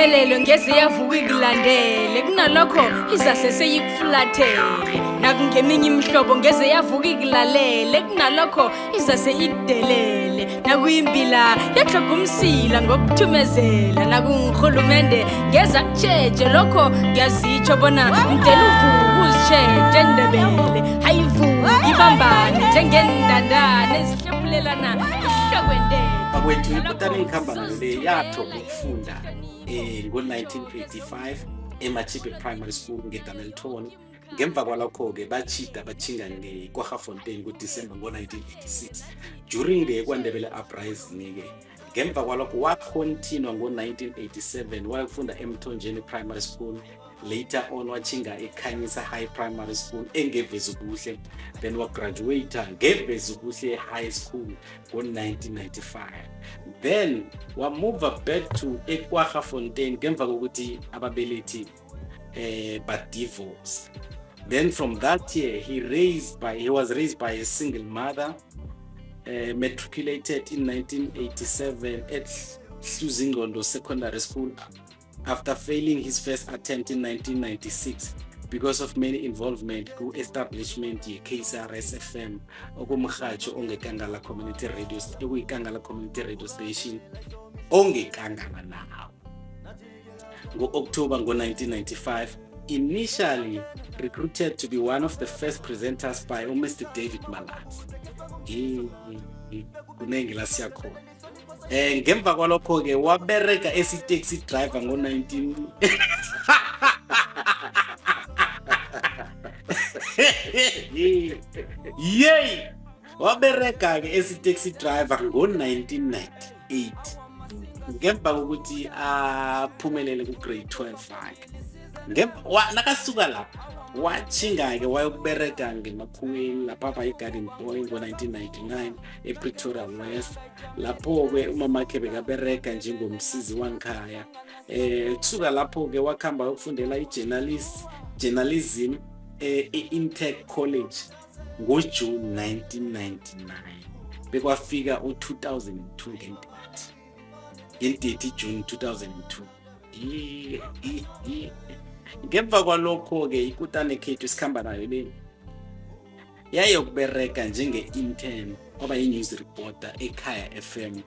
Ipumelelo ngeze yavuka ikulandele, kunalokho izase seyikufulathele. Nakungeminye imihlobo ngeze yavuka ikulalele, kunalokho izase ikudelele. Nakuyimbila yatlhoga umsila ngokuthumezela, nakungurhulumende ngeze akutjheje lokho. Ngiyazitsho bona mdela uvuka uzitjheje Ndebele, hayivuki ibambane njengeendandane ezihlephulelana ihlokwendele. Bakwethu, ikutani engikhamba nayo le yathoma ukufunda ngo-1985 eMachipe Primary School ngeDanelton. Ngemva kwalokho-ke bachida batjhinga ngeKwaggafontein ngoDisemba ngo-1986 during the KwaNdebele uprising-ke. Ngemva kwalokho wacontinua ngo-1987 wayofunda eMthonjeni Primary School. Later on watjhinga eKhanyisa High Primary School engeVezukuhle, then wagraduata ngeVezukuhle High School ngo-1995. Then wamuva back to eKwaggafontein ngemva kokuthi ababelethi ba-divorce. Then from that year he was raised by a single mother. Matriculated in 1987 at Hluzingondo Secondary School after failing his first attempt in 1996 because of many involvement ku-establishment ye-KCRS FM, okumrhatsho ongeKangala Community Radio, ekuyiKangala Community Radio Station ongeKangala nawo. Ngo-October ngo-1995, initially recruited to be one of the first presenters by uMr David Malatsi. Kunengi la siyakhona. Ngemva kwalokho ke wabereka esi-taxi driver ngo-19 yey, wabereka ke esi-taxi driver ngo-1998 ngemva kokuthi aphumelele ku-grade 12 wakhe. Nakasuka lapho watjhinga-ke wayokubereka ngemakhuweni lapha bayi-garden boy ngo-1999 ePretoria West. Lapho-ke umamakhe bekabereka njengomsizi wangikhaya. Kusuka lapho-ke wakhamba wayokufundela i-journalist journalism e-Intec College ngoJune 1999 bekwafika u-2002 nge-date June 2002. Ngemva kwalokho-ke ikutane khethu sikhamba nayo le yayokubereka njenge-intern, kwaba yi-news reporter eKhaya FM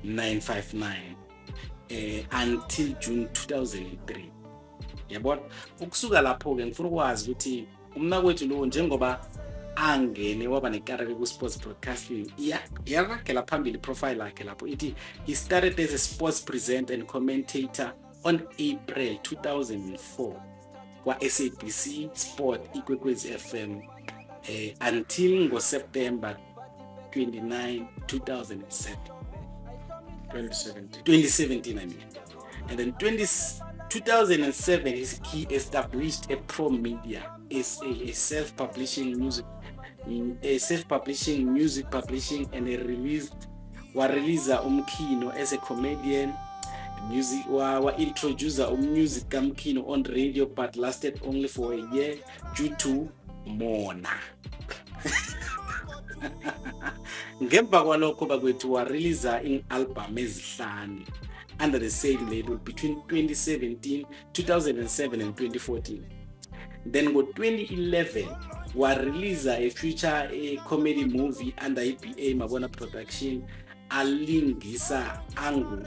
959 until June 2003, yabona. Ukusuka lapho-ke ngifuna ukwazi ukuthi umnakwethu lo, njengoba angene waba nekareko ku-sports broadcasting, yaragela phambili profile yakhe lapho ithi he started as a sports presenter and commentator on April 2004 kwa-SABC Sport Ikwekwezi FM until ngoSeptember 29 2007. 2017. 2017, I mean. And then 2007 he established a Pro Media as a self-publishing music publishing and a released wareleasa uMkhino as a comedian music, wa introduce umusic kaMkhino on radio, but lasted only for a year due to mona. Ngemva kwalokho bakwethu wareleasa in-album ezihlanu under the same label between 2017 2007 and 2014. Then ngo-2011 wareleasa a feature, a comedy movie under i-BA Mabona Production, alingisa angu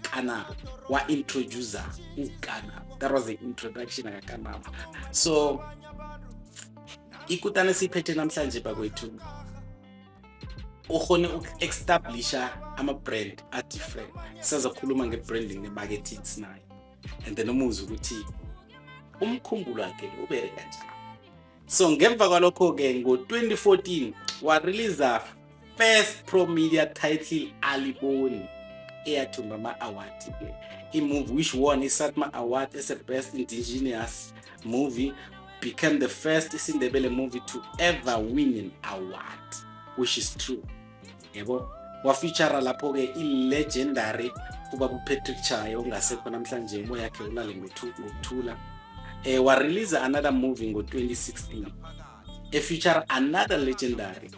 Kanabo, wa-introducer uKanabo. That was the introduction akaKanabo. So ikutane siyiphethe namhlanje bakwethu ukhone uku-establisha ama-brand a-different. Sizakhuluma nge-branding ne-marketing sinayo and then umuzwe ukuthi umkhumbulo wakhe ubeke kanjani. So ngemva kwalokho-ke ngo-2014 wareleasa first Pro Media title Aliboni, eyathumba ama-award-ke, i-movie which won i-SATMA Award as a best indigenous movie, became the first isiNdebele movie to ever win an award, which is true, yebo. Wafeature lapho-ke i-legendary ubaba uPatrick Chayo ongasekho namhlanje, umoya yakhe ulale ngokuthula. Warelease another movie ngo-2016 efeature another legendary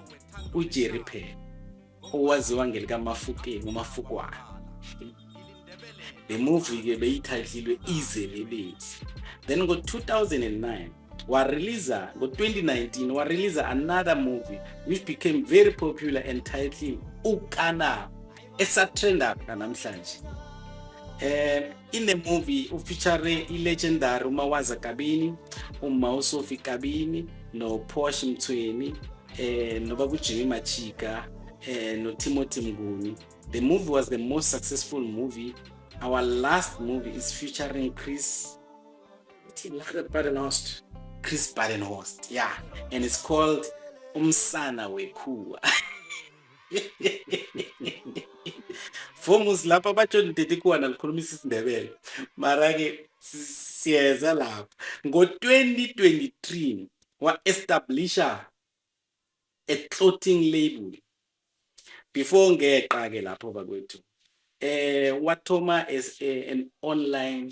uJerry Phela, owaziwa ngelikaMafukeng, uMafukwana. Le movie ke beyithathilwe Izelelesi. Then ngo-2009 wareleasa, ngo-2019 wareleasa another movie which became very popular and titled Ukana, esatrenda namhlanje. In the movie ufeature i-legendary uMawaza Kabini, uma uSophie Kabini, no Posh Mthweni, nobaba uJimmy Machika, no Timothy Mnguni. The movie was the most successful movie. Our last movie is featuring Chris Badenhorst. Chris Badenhorst, yeah, and it's called Umsana Wekhuwa. Fomus lapha batsho ndedikuwana likhulumisa isiNdebele, mara ke siyeza lapha. Ngo-2023 wa-establisha a clothing label. Before ngeqa ke lapho bakwethu, wathoma as an online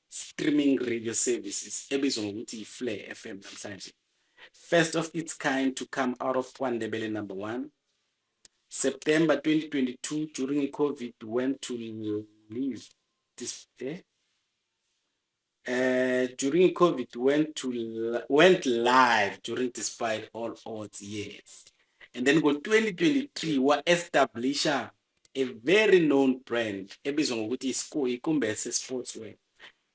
streaming radio services ebizwa ngokuthi i-Flare FM namhlanje, first of its kind to come out of KwaNdebele number 1. September 2022 during COVID went to live this during COVID went live during despite all odds, yes. And then go 2023 wa establisha a very known brand ebizwa ngokuthi iKumbese Sportswear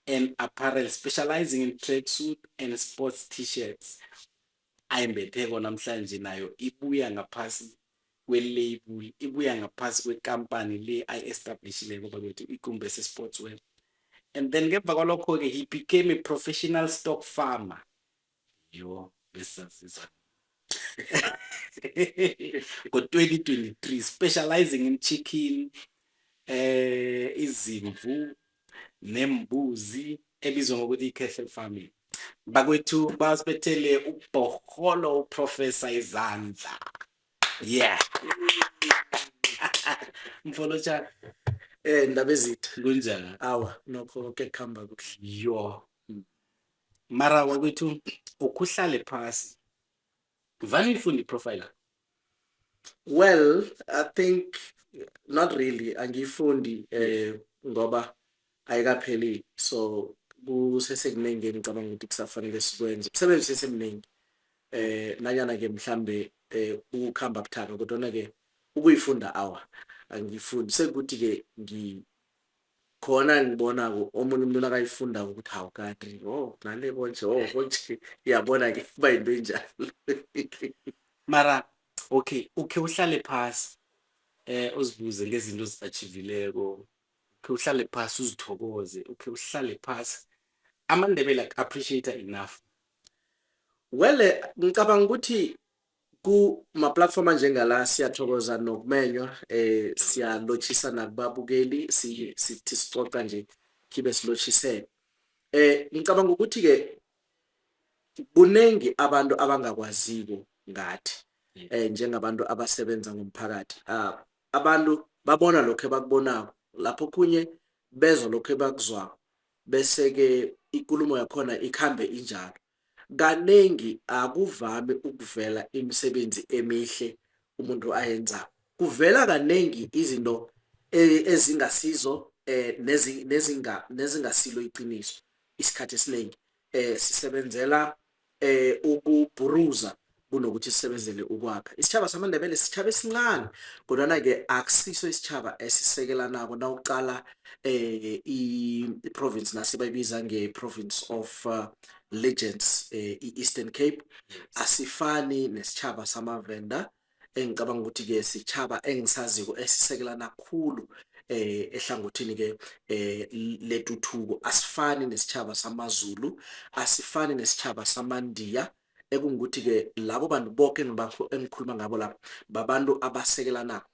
and apparel, specializing in tracksuit and sports t-shirts. Ayimbetheko namhlanje nayo ibuya ngaphasi kwe-label, ibuya ngaphasi kwekampani le ayi-establishileko bakwethu, iKumbese Sportswear. And then ngemva kwalokho-ke he became a professional stock farmer. Yo, besazizwa ngo-2023, specializing in chicken, izimvu nembuzi, ebizwa ngokuthi i-cattle farming. Bakwethu, basibethele ubhoholo uprofessor izandla. Yeah, mfolotsha. Ndaba ezitha. Kunjani? Awa, nokho konke kuhamba kuhle. Yo, mara wakwethu, ukuhlale phasi vane uyifunde iprofile? Well, I think not really, angiyifundi ngoba ayikapheli, so kusesekuningi engicabanga ukuthi kusafanele sikwenze. Umsebenzi usesemningi. Nanyana ke mhlambe ukukhamba buthaka, kodwa ke ukuyifunda, awa, angiyifundi. Sekuthi ke ngi khona ngibona omunye umuntu nakayifunda ukuthi hawu, kanti oh nale konje, oh konje, iyabona ke kuba into enjalo. Mara okay, ukhe uhlale phasi uzibuze ngezinto ozi-achievileko, ukhe uhlale phasi uzithokoze, ukhe uhlale phasi amaNdebele aku-appreciate enough? Well, ngicabanga ukuthi kuma-platform anjengala siyathokoza nokumenywa, siyalotshisa nakubabukeli, sithi sicoca nje khibe silotshise. Ngicabanga ukuthi ke kunengi abantu abangakwaziko ngathi njengabantu abasebenza ngomphakathi. Abantu babona lokho ebakubonako, lapho khunye bezwa lokho ebakuzwako, bese ke ikulumo yakhona ikhambe injalo. Kanengi akuvami ukuvela imisebenzi emihle umuntu ayenzako, kuvela kanengi izinto ezingasizo nezingasilo iqiniso. Isikhathi esiningi sisebenzela ukubhuruza kunokuthi sisebenzele ukwakha. Isitjhaba samaNdebele sitjhaba esincane, kodwana ke akusiso isitjhaba esisekelanako. Nawuqala i-province nasibayibiza nge-province of legends, i-Eastern Cape, asifani nesitjhaba samaVenda engicabanga ukuthi ke sitjhaba engisaziko esisekelana khulu ehlangothini ke letuthuko. Asifani nesitjhaba samaZulu, asifani nesitjhaba samaNdiya, ekungukuthi ke labo bantu bonke engikhuluma ngabo lapha babantu abasekelanako.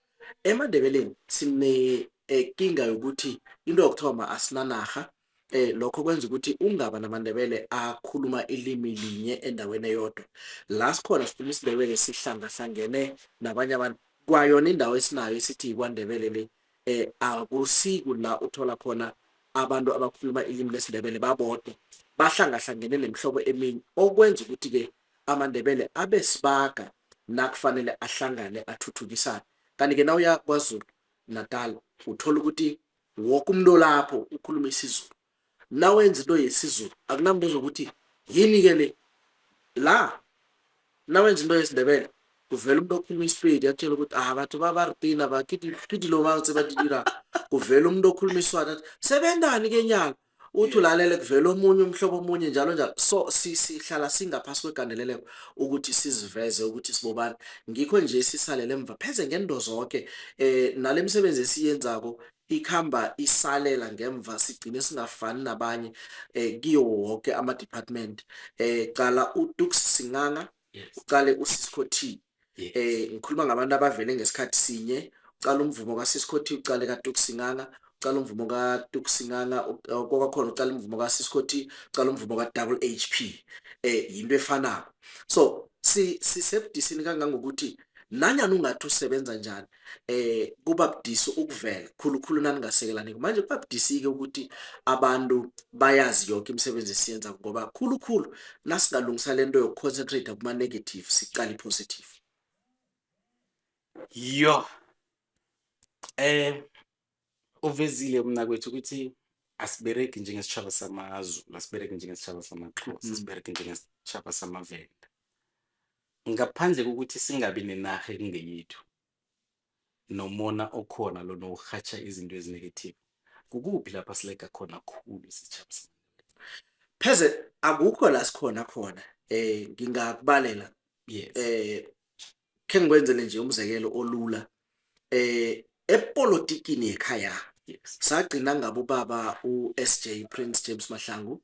EmaNdebeleni sine kinga yokuthi into yokuthoma asinanarha. Lokho kwenza ukuthi ungaba namaNdebele akhuluma ilimi linye endaweni eyodwa. La sikhona sikhuluma isiNdebele sihlangahlangene nabanye abantu. Kwayona indawo esinayo esithi kwaNdebele le, akusiku la uthola khona abantu abakhuluma ilimi lesiNdebele babodwa, bahlangahlangene nemihlobo eminye, okwenza ukuthi ke amaNdebele abe sibaga nakufanele ahlangane athuthukisane. Kanti ke nawuya KwaZulu Natal uthola ukuthi Woke umuntu olapho ukhuluma isiZulu. Nawenza into yesiZulu akunamuntu ozokuthi yini-ke le. La nawenza into yesiNdebele kuvela umuntu okhuluma isipedi akutshela ukuthi ah batho ba ba re tena ba ke dilo ba tse ba di dirang. Kuvela umuntu okhuluma iswati athi sebenzani ke nyalo, uthi ulalele kuvela omunye umhlobo omunye njalo njalo. So sihlala singaphasi kwegandeleleko ukuthi siziveze ukuthi sibobani. Ngikho nje sisalele emva pheze ngento zonke, nale misebenzi esiyenzako ikhamba isalela ngemva, sigcine singafani nabanye kiyo wonke ama-department. Qala uTux Singanga, uqale uSisco T. Ngikhuluma ngabantu abavele ngesikhathi sinye. Uqala umvumo kaSisco T, uqale kaTux Singanga, uqala umvumo kaTux Singanga, kwakhona uqala umvumo kaSisco T, uqala umvumo ka-Double HP, yinto efanako. So sisebudisini kangangokuthi nanyana ungathi usebenza njani, kuba budisi ukuvela khulukhulu naningasekelaniko. Manje kuba budisi-ke ukuthi abantu bayazi yonke imisebenzi esiyenza, ngoba khulukhulu nasingalungisa lento yoku-concentrate kuma-negative siqale i-positive. Yo, uvezile mnakwethu ukuthi asibereki njengesitjhaba samaZulu, asibereki njengesitjhaba samaXhosa, asibereki njengesitjhaba samaVenda. Ngaphandle kokuthi singabi nenarha ekungeyethu, nomona okhona lona urhatjha izinto ezi-negative, kukuphi lapha silega khona khulu isitjhaba? Pheze akukho la sikhona khona. Ngingakubalela. Khe ngikwenzele nje umzekelo olula. Epolitikini yekhaya sagcina ngabo baba u-SJ Prince James Mahlangu,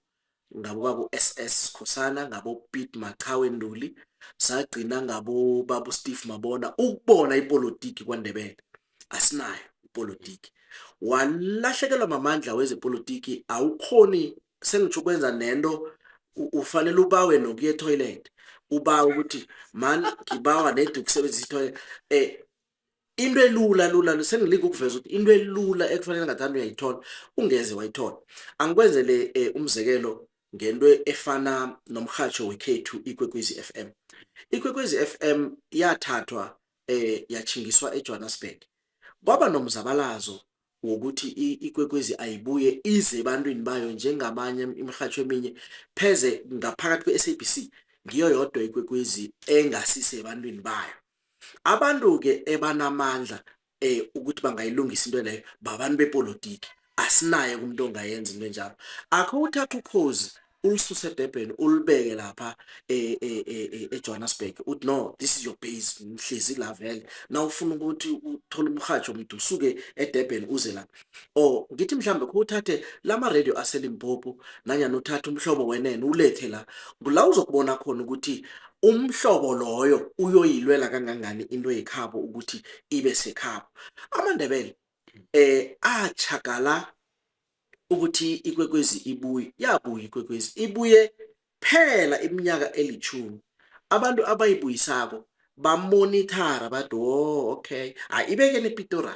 ngabo baba u-SS Skhosana, ngabo Pete Machawe Nduli, sagcina ngabo baba uSteve Mabona ukubona ipolitiki kwaNdebele. Asinayo ipolitiki. Walahlekelwa mamandla wezepolitiki, awukhoni sengitsho ukwenza nento, ufanele ubawe nokuya e-toilet, ubawe ukuthi man ngibawa nedi ukusebenzisa i-toilet. Into elula lula, sengilinga ukuveza ukuthi into elula ekufanele ngathanda uyayithola ungeze wayithola. Angikwenzele umzekelo ngento efana nomrhatsho wekhethu Ikwekwezi FM. Ikwekwezi FM yathathwa yatjhingiswa eJohannesburg. Kwaba nomzabalazo wokuthi Ikwekwezi ayibuye ize ebantwini bayo njengamanye imirhatsho eminye. Pheze ngaphakathi kwe-SABC ngiyo yodwa Ikwekwezi engasise ebantwini bayo. Abantu-ke ebanamandla ukuthi bangayilungisa into leyo babantu bepolitiki. Asinaye umuntu ongayenza into enjalo. Akho uthatha ukhozi ulisuse eDurban ulibeke lapha eJohannesburg, uthi no, this is your base, ngihlezi la vele. Na ufuna ukuthi uthole umrhatsho mntu usuke eDurban uze la. Or ngithi mhlambe kho uthathe lama radio aseLimpopo nanyana uthathe umhlobo wenene ulethe la, la uzokubona khona ukuthi umhlobo loyo uyoyilwela kangangani into yekhabo ukuthi ibe sekhabo. AmaNdebele achagala ukuthi Ikwekwezi ibuye, yabuya Ikwekwezi, ibuye phela iminyaka elithumi. Abantu abayibuyisako bamonithara bathi oh okay, hayi ibekeni ePitori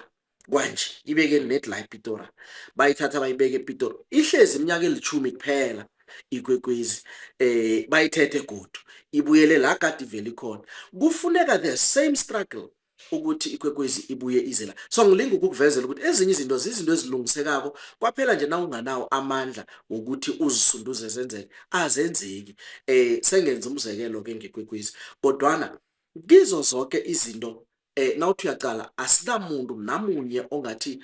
kwanje, ibekeni net la ePitori. Bayithatha bayibeka ePitori, ihlezi iminyaka elithumi kuphela Ikwekwezi, bayithethe godu ibuyele la kade ivele ikhona. Kufuneka the same struggle ukuthi Ikwekwezi ibuye ize la. So ngilinga ukukuvezela ukuthi ezinye izinto zizinto ezilungisekako kwaphela nje nawunganawo amandla wokuthi uzisunduze zenzeke, azenzeki. Sengenza umzekelo ke ngeKwekwezi, kodwana kizo zonke izinto nawuthi uyaqala asinamuntu namunye ongathi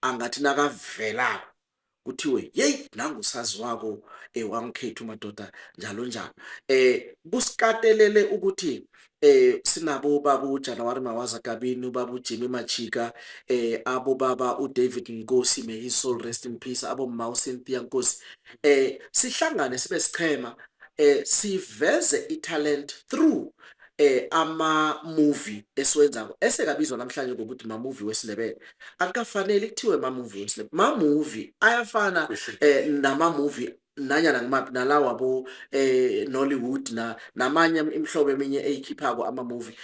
angathi nakavelako kuthiwe yeyi nangusaziwako wangikhethu madoda njalo njalo. Kusikatelele ukuthi sinabo baba uJanuary Mawaza Kabini, ubaba uJimmy Machika, abo baba uDavid Nkosi, may his soul rest in peace, abo mma uCynthia Nkosi, sihlangane sibe sichema, siveze i-talent through ama movie esiwenzako esekabizwa namhlanje ngokuthi ma movie wesiNdebele. Akukafanele kuthiwe ma movie wesiNdebele, ma movie ayafana nama movie nanyana ngimaphi nalawa abo Nollywood na namanye imihlobo eminye eyikhiphako ama movie.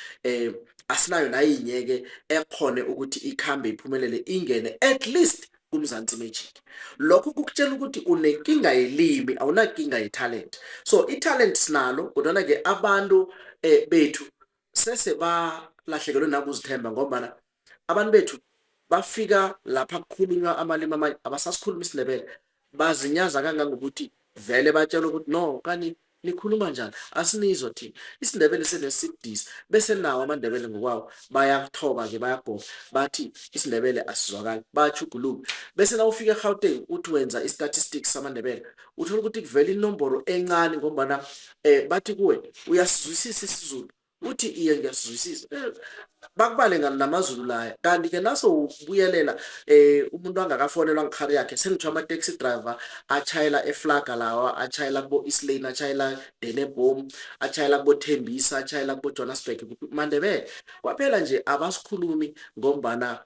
Asinayo nayinye ke ekhone ukuthi ikhambe iphumelele ingene at least kuMzansi Magic. Lokho kukutshela ukuthi unenkinga yelimi, awunakinga ye-talent. So i-talent sinalo, kodwana ke abantu bethu sese balahlekelwe nakuzithemba, ngombana abantu bethu Bafika lapha kukhulunywa amalimi amanye, abasasikhuluma isiNdebele, bazinyaza kangangokuthi vele batshelwa ukuthi no, kani nikhuluma njani, asinizwa thina isiNdebele senesidisi. Bese nawo amaNdebele ngokwawo bayathoba-ke, bayagoba, bathi isiNdebele asizwakali, bayachuguluka. Bese na ufika eGauteng uthi wenza i-statistics samaNdebele, uthola ukuthi kuvela inomboro encane, ngombana bathi kuwe uyasizwisisa isiZulu, uthi iye ngiyasizwisisa. Bakubale namaZulu laya. Kanti-ke naso ubuyelela umuntu angakafonelwa ngikhari yakhe, sengitjho ama-taxi driver achayela eflaga lawa, achayela kubo East Lane, achayela Denneboom, achayela kubo Thembisa, achayela kubo Johannesburg, maNdebele kwaphela nje abasikhulumi, ngombana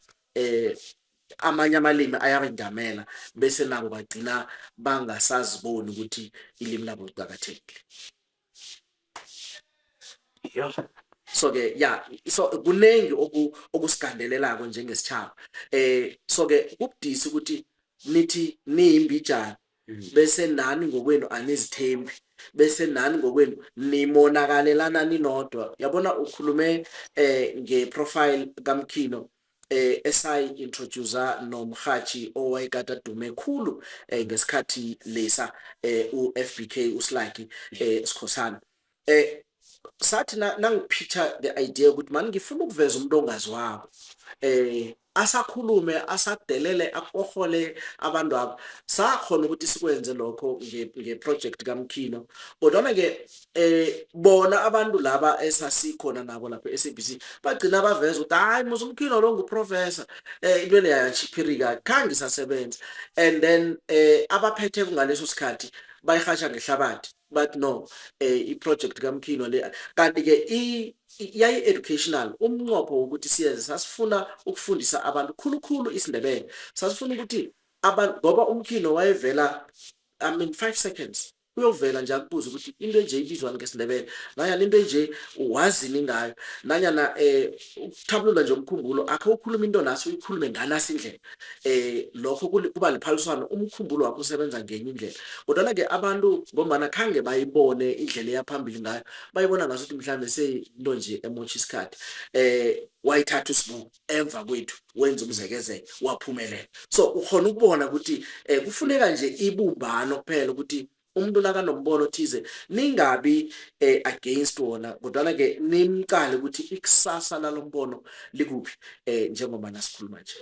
amanye amalimi ayabengamela, bese nabo bagcina bangasaziboni ukuthi ilimi labo liqakathekile. So ke ya, so kunengi okusigandelelako njengesitjhaba. So ke kubudisi ukuthi nithi niyimbijana, bese nani ngokwenu anizithembi, bese nani ngokwenu nimonakalelana ninodwa. Yabona, ukhulume ngeprofile kaMkhino, esayi introducer nomhathi owayekade adume khulu ngesikhathi lesa, uFBK uSlaki Sikhosana. Sathi nangipitcha the idea ukuthi mani ngifuna ukuveza umuntu ongaziwako, asakhulume, asadelele, akohole abantu aba, sakhona ukuthi sikwenze lokho nge-project kaMkhino. Kodwana ke bona abantu laba esasikhona nabo lapha e-SABC bagcina baveza ukuthi hayi muze uMkhino lo nguprofessor, into le yachiphirika, khange isasebenza. And then abaphethe ngaleso sikhathi bayihasha ngehlabathi, but no, i-project kaMkhino le kanti ke yayi educational. Umnqopho wokuthi siyenze, sasifuna ukufundisa abantu khulukhulu isiNdebele. Sasifuna ukuthi abantu, ngoba uMkhino wayevela, I mean, 5 seconds uyovela nje akubuza ukuthi into enje ibizwani ngesiNdebele, nanyana into enje wazini ngayo, nanyana ukuthabulula nje umkhumbulo, akhe ukhuluma into nasi uyikhulume nganasi indlela, lokho kuba liphaliswano, umkhumbulo wakho usebenza ngenye indlela. Kodwana ke abantu, ngombana khange bayibone indlela eyaphambili ngayo, bayibona ngasuthi mhlambe seyinto nje emotjha isikhathi. Wayithatha uSibu emva kwethu, wenza umzekezeke, waphumelela. So ukhona ukubona ukuthi kufuneka nje ibumbano kuphela, ukuthi umuntu nakanombono othize ningabi against wona, kodwana ke nimqale ukuthi ikusasa lalombono likuphi, njengoba nasikhuluma nje.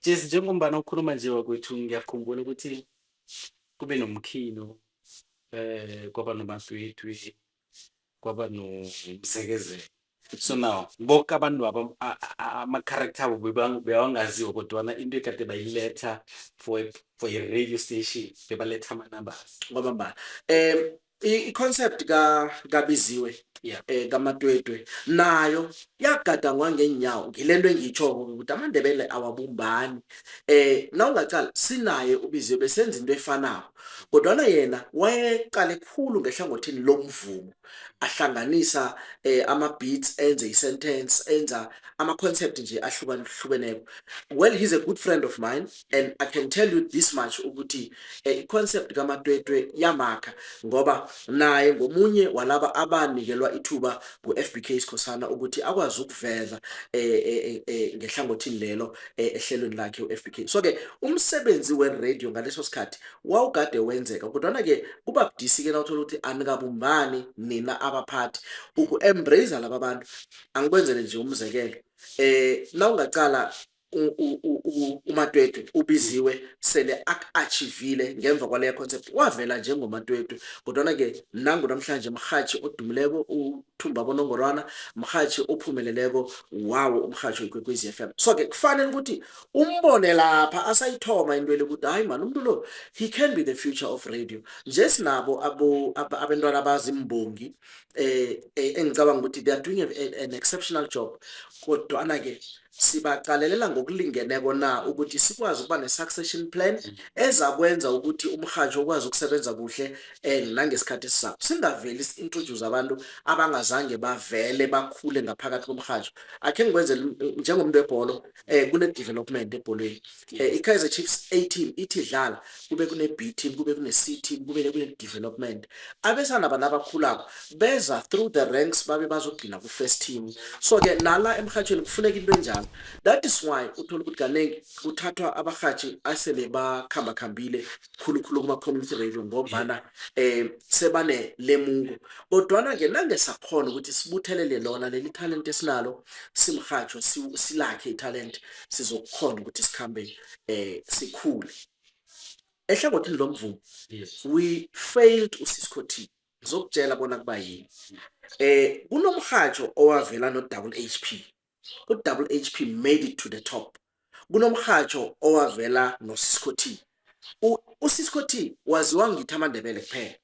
Jesi, njengombana ukhuluma nje wakwethu, ngiyakhumbula ukuthi kube noMkhino, kwaba noMatwetwe, kwaba noMzekezeke. So now bonke abantu aba ama-character abo bewangaziwa, kodwana into ekade bayiletha for a radio station, bebaletha ama-numbers. Kwamambala, i-concept ka kabiziwe kaMatwetwe nayo yagadangwa ngeenyawo. Ngilento engiyitjhoko ukuthi amaNdebele awabumbani. Nawungacala sinaye uBiziwe, besenza into efanako, kodwana yena wayeqale khulu ngehlangothini lomvumo, ahlanganisa ama-beats, enze i-sentence, enza ama-concept nje ahlukahlukeneko. Well, he's a good friend of mine and I can tell you this much ukuthi i-concept kaMatwetwe yamakha, ngoba naye ngomunye walaba abanikelwa ithuba ngu-FBK Sikhosana ukuthi akwazi ukuveza ngehlangothini lelo ehlelweni lakhe u-FBK. So ke umsebenzi we-radio ngaleso sikhathi wawukade wenzeka, kodwana ke kuba budisi ke nawuthola ukuthi anikabumbani nina abaphathi uku-embrace laba bantu. Angikwenzele nje umzekelo, nawungacala uMatwetwe, ubiziwe sele ak-achievile ngemva kwaleyo concept, wavela njengoMatwetwe, kodwana-ke nangu namhlanje mrhatjhi odumileko, uthumba bonongorwana, mrhatjhi ophumeleleko wawo umrhatjho iKwekwezi FM. So-ke kufanele ukuthi umbone lapha asayithoma into le ukuthi hayi man, umuntu lo, he can be the future of radio. Nje sinabo abentwana abazimbongi, engicabanga ukuthi they are doing an exceptional job, kodwana-ke sibaqalelela ngokulingeneko na ukuthi sikwazi ukuba ne-succession plan ezakwenza ukuthi umrhatjho ukwazi ukusebenza kuhle nangesikhathi esizako, singaveli si-introduce abantu abangazange bavele bakhule ngaphakathi komrhatjho. Akhe ngikwenzele njengomuntu webholo, kune-development ebholweni. I-Kaizer Chiefs A team ithi dlala, kube kune-B team, kube kune-C team, kube kune-development. Abesana bana abakhulako beza through the ranks, babe bazogcina ku-first team. So-ke nala emrhatjhweni kufuneka into enjalo. That is why uthola ukuthi kanengi kuthathwa abarhatjhi asele bakhambakhambile khulukhulu kuma-community radio, ngombana sebanelemuko. Kodwana-ke nange sakhona ukuthi sibuthelele lona leli talent esinalo simrhatjho, silakhe i-talent, sizokukhona ukuthi sikhambe sikhule ehlangothini lomvumo. We failed uSisco T. Ngizokutshela bona kuba yini. Kunomrhatjho owavela no-Double HP, u-Double HP made it to the top. Kunomrhatjho owavela no-Sisco T. USisco T waziwa ngithi amaNdebele kuphela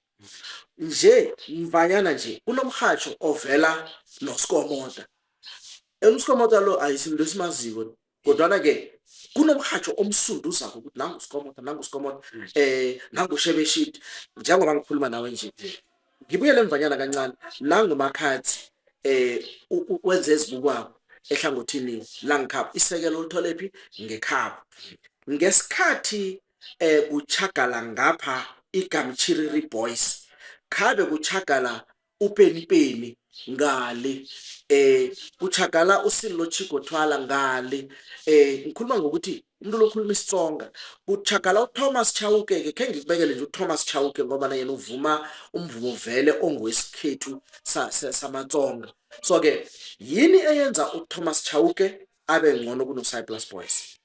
nje mvanyana nje. Kunomrhatjho ovela noSkomota. USkomota lo ayisinto esimaziko, kodwana-ke kunomrhatjho omsunduzako ukuthi nangu Skomota, nangu Skomota, nangu Shebeshxt. Njengoba ngikhuluma nawe nje, ngibuyele emvanyana kancane, nangu Makhathi wenze ezibukwako ehlangothini langikhapha isekelo ulitholephi ngekhapha ngesikhathi kuchagala ngapha iGamchiriri Boys, khabe kuchagala uPenny Penny ngale, kuchagala uSillo Chicco Twala ngale. Ngikhuluma ngokuthi umuntu lokhuluma isiTsonga, kuchagala uThomas Chauke. Ke khe ngikubekele nje uThomas Chauke, ngoba yena uvuma umvumo vele ongowesikhethu samaTsonga. So ke yini eyenza uThomas Chauke abe ngcono kuno-Cyplus Boys?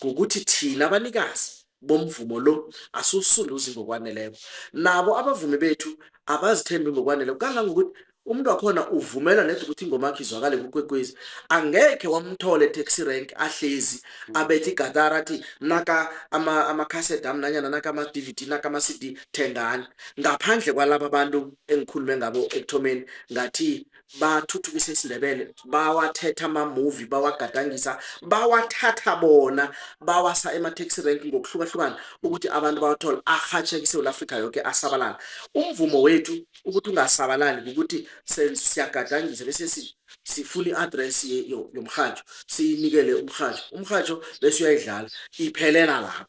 Ngokuthi thina abanikazi bomvumo lo asiwusunduzi ngokwaneleko, nabo abavumi bethu abazithembi ngokwaneleko, kangangokuthi umuntu wakhona uvumela nedi ukuthi ingoma yakhe izwakale kuKwekwezi. Angekhe wamthola e-taxi rank ahlezi abethe igatara athi, "Naka amakhaseti ami," nanyana, "Naka ama-DVD, naka ama-CD, thengani," ngaphandle kwalaba abantu engikhulume ngabo ekuthomeni ngathi bathuthukisa isiNdebele, bawathetha ama-movie, bawagadangisa, bawathatha bona bawasa ema-taxi rank ngokuhlukahlukana ukuthi abantu bawathole, arhatjheke iSewula Afrika yoke, asabalala. Umvumo wethu ukuthi ungasabalali ukuthi siyagadangisa bese sifuna i-address yomrhatjho, siyinikele umrhatjho, umrhatjho bese uyayidlala, iphelela lapho.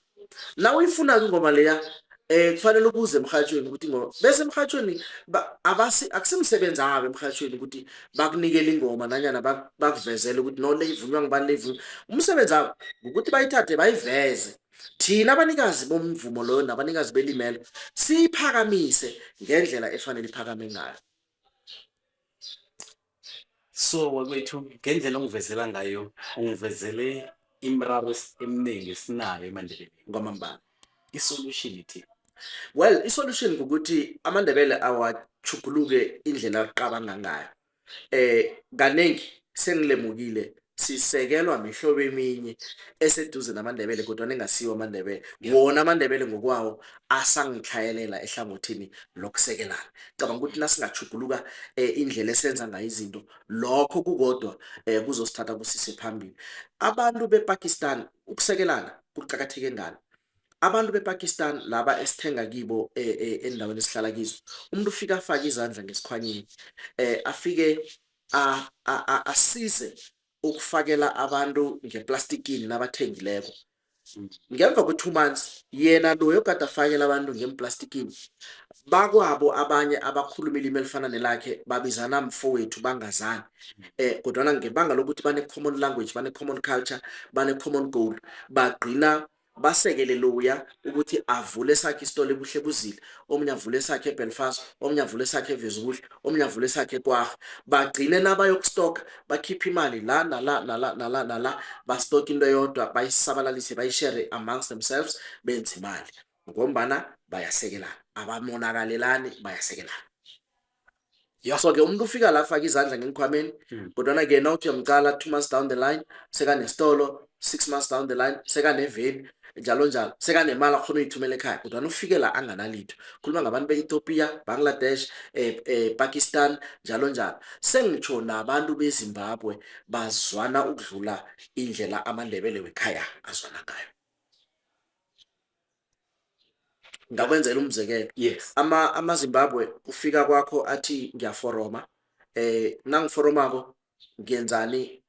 Na uyifuna-ke ingoma leya, kufanele ubuze emrhatjhweni ukuthi ingoma, bese emrhatjhweni abasi akusimsebenzi wabo emrhatjhweni ukuthi bakunikele ingoma nanyana bakuvezele ukuthi no, le ivunywa ngubani, le ivunywa. Umsebenzi wabo ukuthi bayithathe bayiveze. Thina abanikazi bomvumo loyo nabanikazi belimelo siyiphakamise ngendlela efanele iphakame ngayo. So wakwethu, ngendlela ongivezela ngayo, ungivezele imiraro eminingi esinayo emaNdebeleni. Kwamambala. I-solution ithi? Well, i-solution kukuthi amaNdebele awachuguluke indlela aqabanga ngayo. Kanengi sengilemukile, sisekelwa mihlobo eminye eseduze namaNdebele kodwa engasiwo amaNdebele. Wona amaNdebele ngokwawo asangitlhayelela ehlangothini lokusekelana. Cabanga ukuthi nasingachuguluka indlela esenza ngayo izinto, lokho kukodwa kuzosithatha kusise phambili. Abantu bePakistan, ukusekelana kuqakatheke ngani? Abantu bePakistan laba esithenga kibo endaweni esihlala kizo, umuntu ufika afake izandla ngesikhwanyeni, afike asize ukufakela abantu ngeplastikini nabathengileko. Ngemva kwe-2 months, yena loyo kade afakela abantu ngemplastikini, bakwabo abanye abakhuluma ilimi elifana nelakhe babizana mfowethu bangazani, kodwana ngebanga lokuthi bane-common language, bane-common culture, bane-common goal, bagcina basekele loya ukuthi avule sakhe isitolo eBuhlebuzile, omunye avule sakhe eBelfast, omunye avule sakhe eVezukuhle, omunye avule sakhe eKwarha. Bagcine nabayokustoka bakhipha imali la nala nala nala nala, bastoka into eyodwa, bayisabalalise, bayishere amongst themselves, benze imali ngombana bayasekelana, abamonakalelani, bayasekelana. So ke umuntu ufika la afake izandla ngenkhwameni, kodwana-ke nawuthi uyamqala, 2 months down the line sekanesitolo, 6 months down the line sekaneveni, njalo njalo, sekanemali akhona uyithumela ekhaya, kodwana ufike la anganalitho. Khuluma ngabantu be-Ethiopia, Bangladesh, Pakistan, njalo njalo. Sengitsho nabantu beZimbabwe bazwana ukudlula indlela amaNdebele wekhaya azwana ngayo. Ngakwenzela umzekelo. Ama-Zimbabwe ufika kwakho athi, "Ngiyaforoma, nangiforomako ngiyenzani?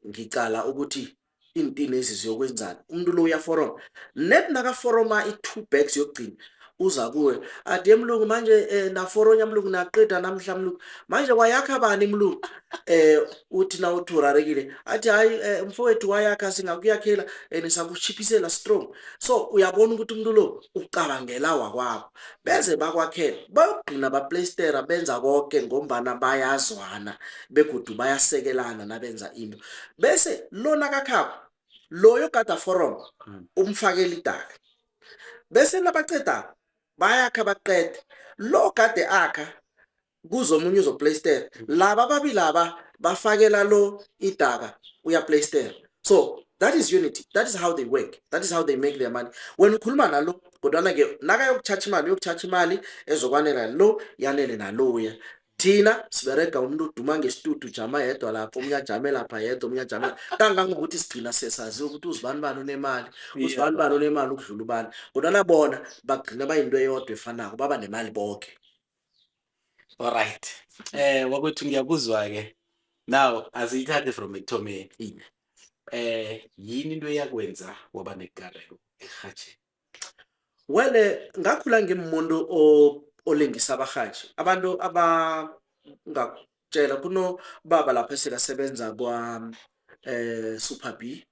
Ngicala ukuthi iintini ezi ziyokwenzani." Umuntu lo uyaforoma, net nakaforoma i-two bags yokugcina. Uza kuwe athi, "Emlungu manje, naforonya mlungu, naqeda namhla mlungu, manje wayakha bani mlungu?" Uthi na uthi urarekile, athi, "Hayi, mfowethu, wayakha, singakuyakhela and sakuchiphisela strong." So uyabona ukuthi umuntu lo ucabangela wakwabo, beze bakwakhela, bayokugcina baplastera, benza konke ngombana bayazwana begodu bayasekelana nabenza into. Bese lona kakhabo loyo gada forum umfakela idaka, bese nabaqeda bayakha, baqede, lo gade akha kuzomunye uzoplastera, laba ababili aba bafakela lo idaka, uyaplastera. So that is unity, that is how they work, that is how they make their money. Wena ukhuluma nalo, kodwana-ke nakayokutshatsha imali, uyokutshatsha imali ezokwanela lo, yanele naloya. Thina siberega umuntu uduma ngesitudu, jama yedwa lapho, omunye ajame lapha yedwa, omunye ajame, kangangokuthi sigcina sesaziwa ukuthi uzibani bani unemali, uzibani bani unemali ukudlula ubani, kodwana bona bagcina bayinto eyodwa efanako, baba nemali boke. Alright, wakwethu, ngiyakuzwa ke. Now asiyithathe from ekuthomeni. Yini into eyakwenza waba nekareko erhatjheni? Well, ngakhula ngimuntu olingisa abarhatjhi. Abantu abangakutjela, kunobaba lapho esekasebenza kwa Super B.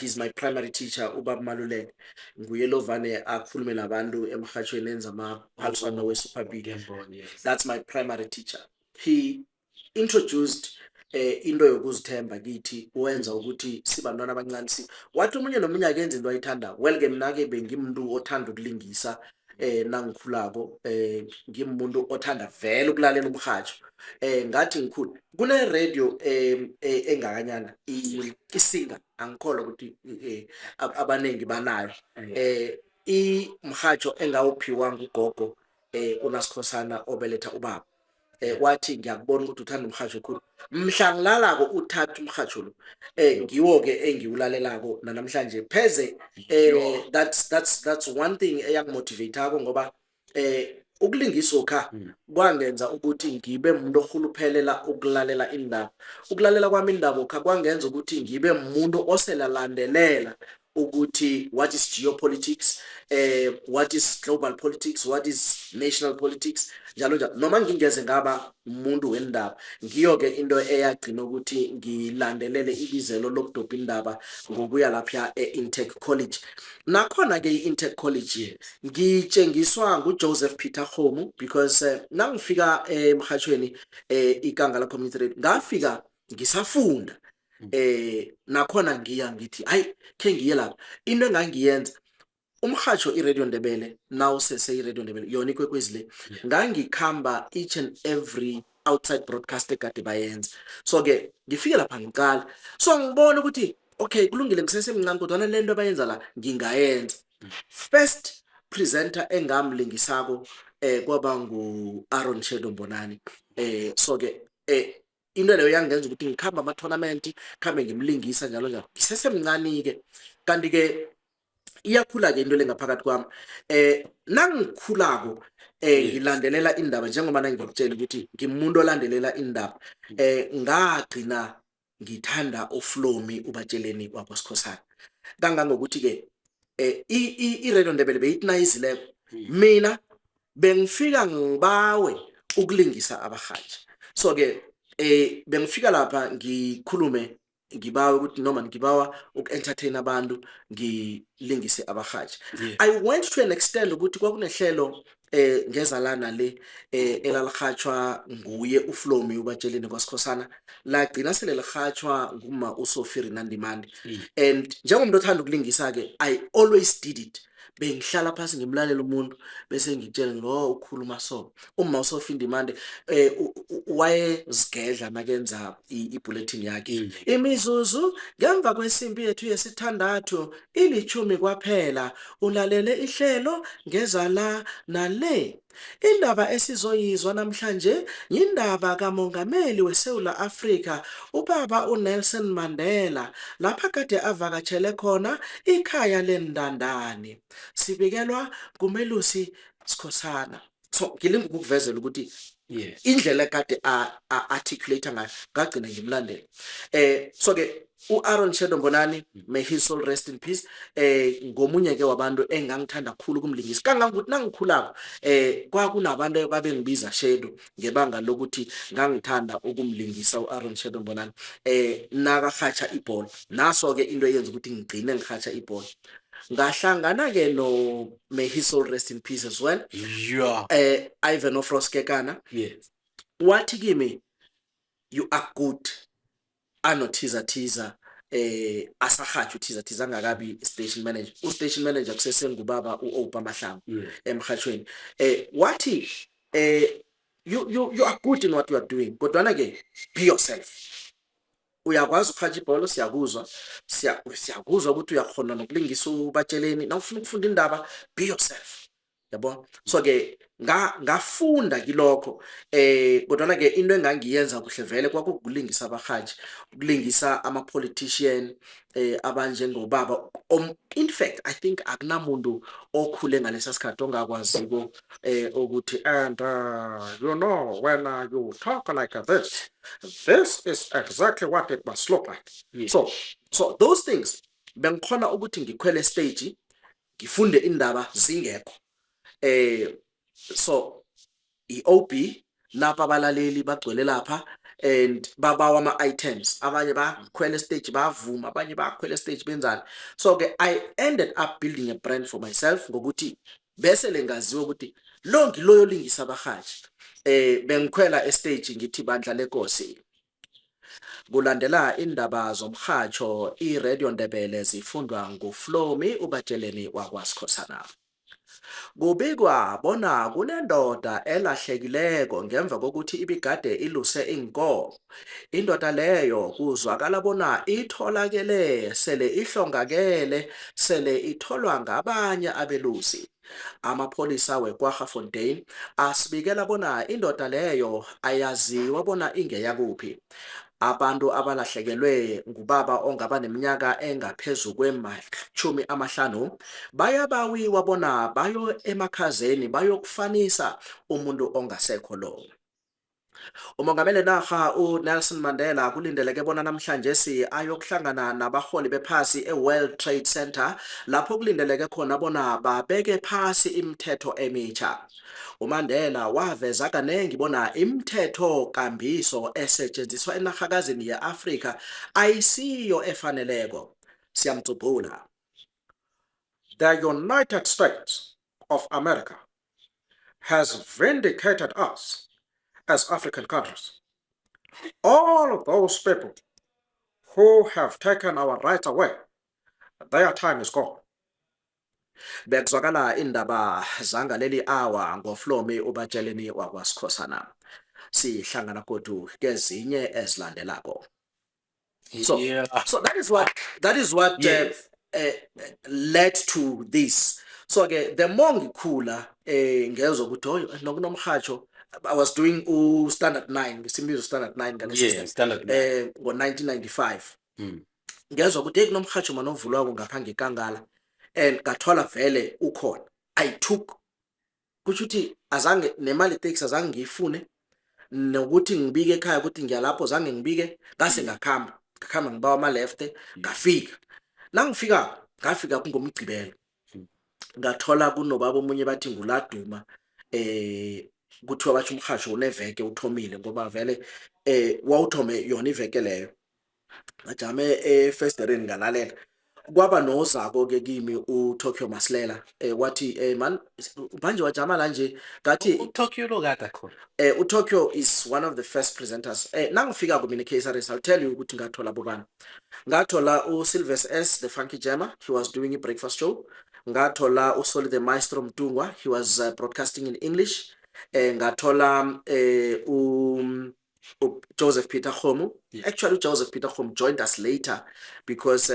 He's my primary teacher, ubaba Maluleke. Nguye lo vane akhulume nabantu emhathweni, enza amaphaliswano we-Super B. Ngiyambona, yes. That's my primary teacher. He introduced into yokuzithemba kithi, wenza ukuthi sibantwana abancane si wathi omunye nomunye akenze into ayithandako. Well ke, mina ke bengimuntu othanda ukulingisa nangikhulako, ngimuntu othanda vele ukulalela umhajo. Ngathi ngikhula kune radio engakanyana, isinga, angikholwa ukuthi abaningi banayo. Imhajo engawuphiwa ngugogo uNasikhosana obeletha ubaba, wathi, "Ngiyakubona ukuthi uthanda umhajo khulu, mhla ngilalako uthatha umhajo lo." Ngiwo ke engiwulalelako namhlanje pheze. That's one thing eyangimotivate-ako, ngoba ukulingisa okha kwangenza ukuthi ngibe umuntu orhuluphelela ukulalela indaba. Ukulalela kwami indaba okha kwangenza ukuthi ngibe umuntu oselalandelela ukuthi what is geopolitics, what is global politics, what is national politics, njalo njalo, noma ngingeze ngaba umuntu wendaba. Ngiyo-ke into eyagcina ukuthi ngilandelele ibizelo lokudobha indaba ngokuya lapha e-Intec College. Nakhona-ke i-Intec College ngitshengiswa nguJoseph Peter Khomu, because nangifika emhathweni iKangala Community Radio, ngafika ngisafunda. Nakhona ngiya ngithi, hayi, khe ngiye lapha. Into engangiyenza, umhatsho iRadio Ndebele, nawusese iRadio Ndebele yona Ikwekwezi le, ngangikhamba each and every outside broadcast egade bayenza. So ke ngifike lapha ngiqala, so ngibona ukuthi okay, kulungile, ngisesemncane, kodwana lento abayenza la ngingayenza. First presenter engamlingisako kwaba ngu-Aaron Shadow Mbonani. So ke into leyo yangenza ukuthi ngikhamba ama-tournament, khambe ngimlingisa njalo njalo, ngisesemncane-ke. Kanti-ke iyakhula-ke into le ngaphakathi kwami. Nangikhulako ngilandelela indaba, njengoba nangikutshela ukuthi ngimuntu olandelela indaba, ngagcina ngithanda uFlomi uBatsheleni wakwaSikhosana, kangangokuthi-ke iRadio Ndebele beyithi nayizileko, mina bengifika ngibawe ukulingisa abarhatjhi. So ke bengifika lapha ngikhulume, ngibawe ukuthi noma ngibawa uku-entertain abantu, ngilingise abarhatjhi. I went to an extent ukuthi kwakunehlelo ngezalana le elalirhatjhwa nguye uFlomi uBatsheleni kwaSikhosana, lagcina sele lirhatjhwa nguma uSophie Rinandimande. And njengomuntu othanda ukulingisa-ke, I always did it. Bengihlala phasi ngimlalela umuntu, bese ngitshele lo ukhuluma. So uma uSophie Ndimande wayezigedla nakenza i-bulletin yakhe, "Imizuzu ngemva kwesimbi yethu yesithandathu ilithumi kwaphela, ulalele ihlelo ngeza la nale. Indaba esizoyizwa namhlanje yindaba kaMongameli weSewula Afrika, ubaba uNelson Mandela, lapha kade avakatshele khona ikhaya lendandane. Sibikelwa nguMelusi Sikhosana." So ngilinga ukukuvezela ukuthi Indlela ekade a-articulate ngayo, ngagcina ngimlandela. So ke u-Aaron Shadow Mbonani, may his soul rest in peace, ngomunye ke wabantu engangithanda kakhulu kumlingisi, kangangokuthi nangikhulako kwakunabantu ababengibiza Shadow ngebanga lokuthi ngangithanda ukumlingisa u-Aaron Shadow Mbonani nakahatsha ibhola. Naso ke into eyenza ukuthi ngigcine ngihatsha ibhola. Ngahlangana ke no, may his soul rest in peace as well, Ivan Ofros Kekana. Wathi kimi, "You are good." Anothiza thiza, asahatsha uthiza thiza, angakabi station manager. U-station manager kusesengubaba u-Oupa Mahlangu emhathweni. Wathi, "You are good in what you are doing, kodwana ke be yourself. Uyakwazi ukuhatsha ibhola, siyakuzwa, siyakuzwa ukuthi uyakhona nokulingisa uBatsheleni. Nawufuna ukufunda indaba, be yourself, yabo." So ke ngafunda kilokho, kodwana ke into engangiyenza kuhle vele kwakukulingisa abahaji, ukulingisa ama politician abanjengobaba. In fact, I think akunamuntu okhule ngalesa sikhathi ongakwaziko ukuthi, "And you know, when you talk like this, this is exactly what it must look like." So those things bengikhona ukuthi ngikhwele stage, ngifunde indaba zingekho. So i-OB lapha, abalaleli bagcwele lapha and babawa ama-items, abanye bakhwela stage bavuma, abanye bakhwela stage benzani. So ke I ended up building a brand for myself ngokuthi bese lengaziwa ukuthi lo ngiloyo lingisa abahaji. Bengikhwela estage ngithi, "Bandla lenkosi, kulandela indaba zomhatsho iRadio Ndebele, zifundwa nguFlomi uBatsheleni wakwaSikhosana. Kubikwa bona kunendoda elahlekileko ngemva kokuthi ibigade iluse iinkomo. Indoda leyo kuzwakala bona itholakele sele ihlongakele, sele itholwa ngabanye abelusi. Amapholisa weKwaggafontein asibikela bona indoda leyo ayaziwa bona ingeyakuphi. Abantu abalahlekelwe ngubaba ongaba neminyaka engaphezu kwema-50 bayabawiwa bona bayo emakhazeni bayokufanisa umuntu ongasekho lo." Umongameli narha uNelson Mandela kulindeleke bona namhlanje si ayokuhlangana nabaholi bephasi eWorld Trade Center, lapho kulindeleke khona bona babeke phasi imithetho emitsha. UMandela waveza kanengi bona imithetho kambiso esetshenziswa enarhakazini ye-Afrika ayisiyo efaneleko. Siyamtsubhula. The United States of America has vindicated us as African countries. All those people who have taken our rights away, their time is gone. Bekuzwakala indaba zangaleli awa ngoFlomi uBatsheleni wakwaSikhosana. Sihlangana godu kezinye ezilandelako. So, so that is what led to this. So ke the more ngikhula, ngezwe ukuthi hoy, nokunomhatsho. I was doing u standard 9, ngisimbizo standard 9 ngaleso sikhathi. Standard 9. Ngo 1995. Ngezwe ukuthi hey, kunomhatsho manovulwako ngapha ngekangala, and ngathola vele ukhona. I took, kusho ukuthi azange nemali taxi azange ngiyifune, nokuthi ngibike ekhaya ukuthi ngiyalapho zange ngibike. Ngase ngakhamba, ngibawa ama-left, ngafika. Nangifika, ngafika kungomgcibelo, ngathola kunobaba omunye bathi nguLaduma. Kuthiwa bathi umhasho uneveke uthomile, ngoba vele wawuthome yona iveke leyo. Ngajame efestereni, ngalalela. Kwaba nozako ke kimi, uTokyo Masilela, wathi, "Man, manje wajama la nje?" Ngathi UTokyo lo kade khona. UTokyo is one of the first presenters. Nangifika kumina eKSRS, I'll tell you ukuthi ngathola bobani. Ngathola uSilves S the Funky Jammer, he was doing a breakfast show. Ngathola uSoli the Maestro Mtungwa, he was broadcasting in English. Ngathola u Joseph Peter Khomu. Actually, Joseph Peter Khomu joined us later because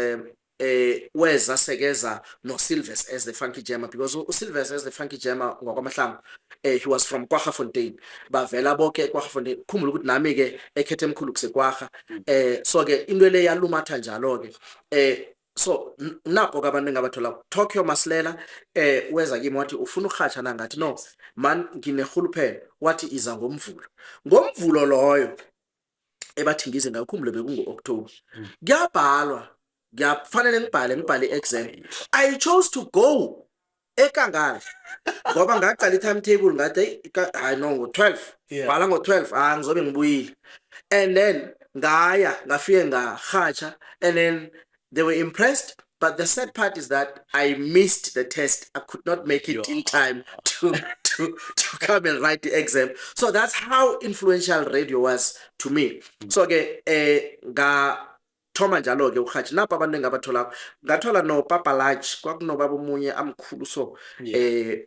weza sekeza no Silves as the Funky Jammer, because uSilves as the Funky Jammer ngwakwamahlangu, he was from Kwaggafontein. Bavela bonke eKwaggafontein. Khumbula ukuthi nami ke ekhethe emkhulu kuseKwagga. So ke into le yalumatha njalo ke. So napo ke abantu engabathola, Tokyo Masilela, weza kimi wathi ufuna ukurhatsha na? Ngathi no man, nginerhuluphelo. Wathi iza ngomvulo. Ngomvulo loyo ebathi ngize ngakhumbule bekungu-October, kuyabhalwa, ngiyafanele ngibhale i-exam. I chose to go eKangala ngoba ngaqala i-timetable, ngathi hey, hayi no, ngo-12 bhala ngo-12, ah, ngizobe ngibuyile. And then ngaya, ngafike ngahatsha, and then they were impressed, but the sad part is that I missed the test. I could not make it in time to come and write the exam. So that's how influential radio was to me. So ke ngathoma njalo ke uhatsha. Napa abantu engabathola, ngathola no Papa Large, kwakunobaba omunye amkhulu, so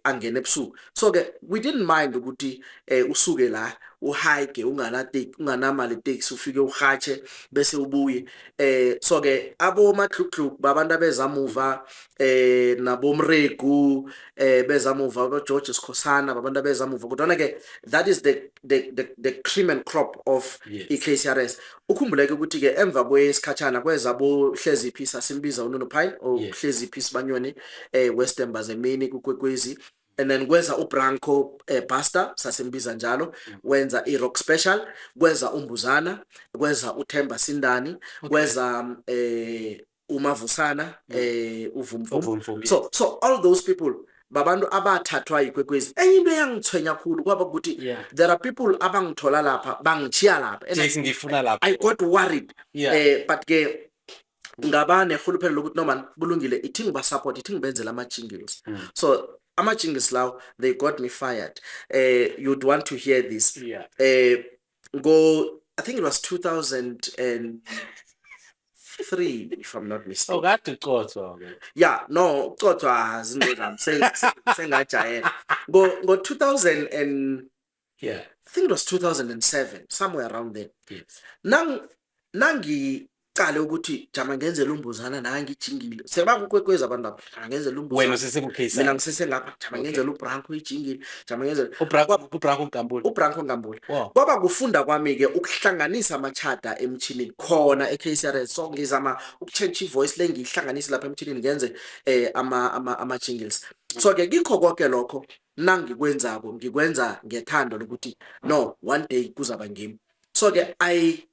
angena ebusuku. So ke we didn't mind ukuthi usuke la uhike ungana unganamali taxi, ufike uhatshe bese ubuye. So ke abo Madluglu babantu abezamuva, nabomregu bezamuva, abo George Sikhosana babantu abezamuva, kodwa ke that is the cream and crop of i-KCRS. Ukhumbuleke ukuthi ke emva kwesikhatshana kwezabo Hleziphi, sasimbiza uNono Pine or Hleziphi Sibanyoni, Western Bazemini kuKwekwezi, and then kweza uBranco Buster, sasimbiza njalo, wenza i-rock special, kweza uMbuzana, kweza uThemba Sindani, kweza uMavusana, uVumvum. Uvumvum. So all those people babantu abathathwa yiKwekwezi. Enye into eyangithwenya khulu kwaba ukuthi there are people abangithola lapha bangichiya lapha and Jason, ngifuna lapha. I got worried. But ke ngaba nehuluphelo lokuthi no man, kulungile, ithi ngiba-support, ithi ngibenzela ama-jingles. So ama-jingles lawo, they got me fired. You'd want to hear this. Go, I think it was 2003, if I'm not mistaken. Oh, kade ucothwa ke. Yeah, no, ucothwa zinto zami, sengajayela. Ngo 2000 and I think it was 2007, somewhere around there. Nangicale ukuthi jama ngenzela uMbuzana nangi ijingile, sebakukwekwezi abantu aba ngenzela Wena uMbuzana. usese-KCRS. Mina ngisesengapha, jama ngenzela uBranco ijingile, jama ngenzela uBranco Nkambule. uBranco Nkambule. Wow. Kwaba kufunda kwami-ke ukuhlanganisa amachada emtshinini khona e-KCRS. So ngizama ukutshentsha ivoice le, ngiyihlanganise lapha emtshinini, ngenze ama-jingles. So ke kikho konke lokho nangikwenzako, ngikwenza ngethando lokuthi no, one day kuzaba ngimi. So ke I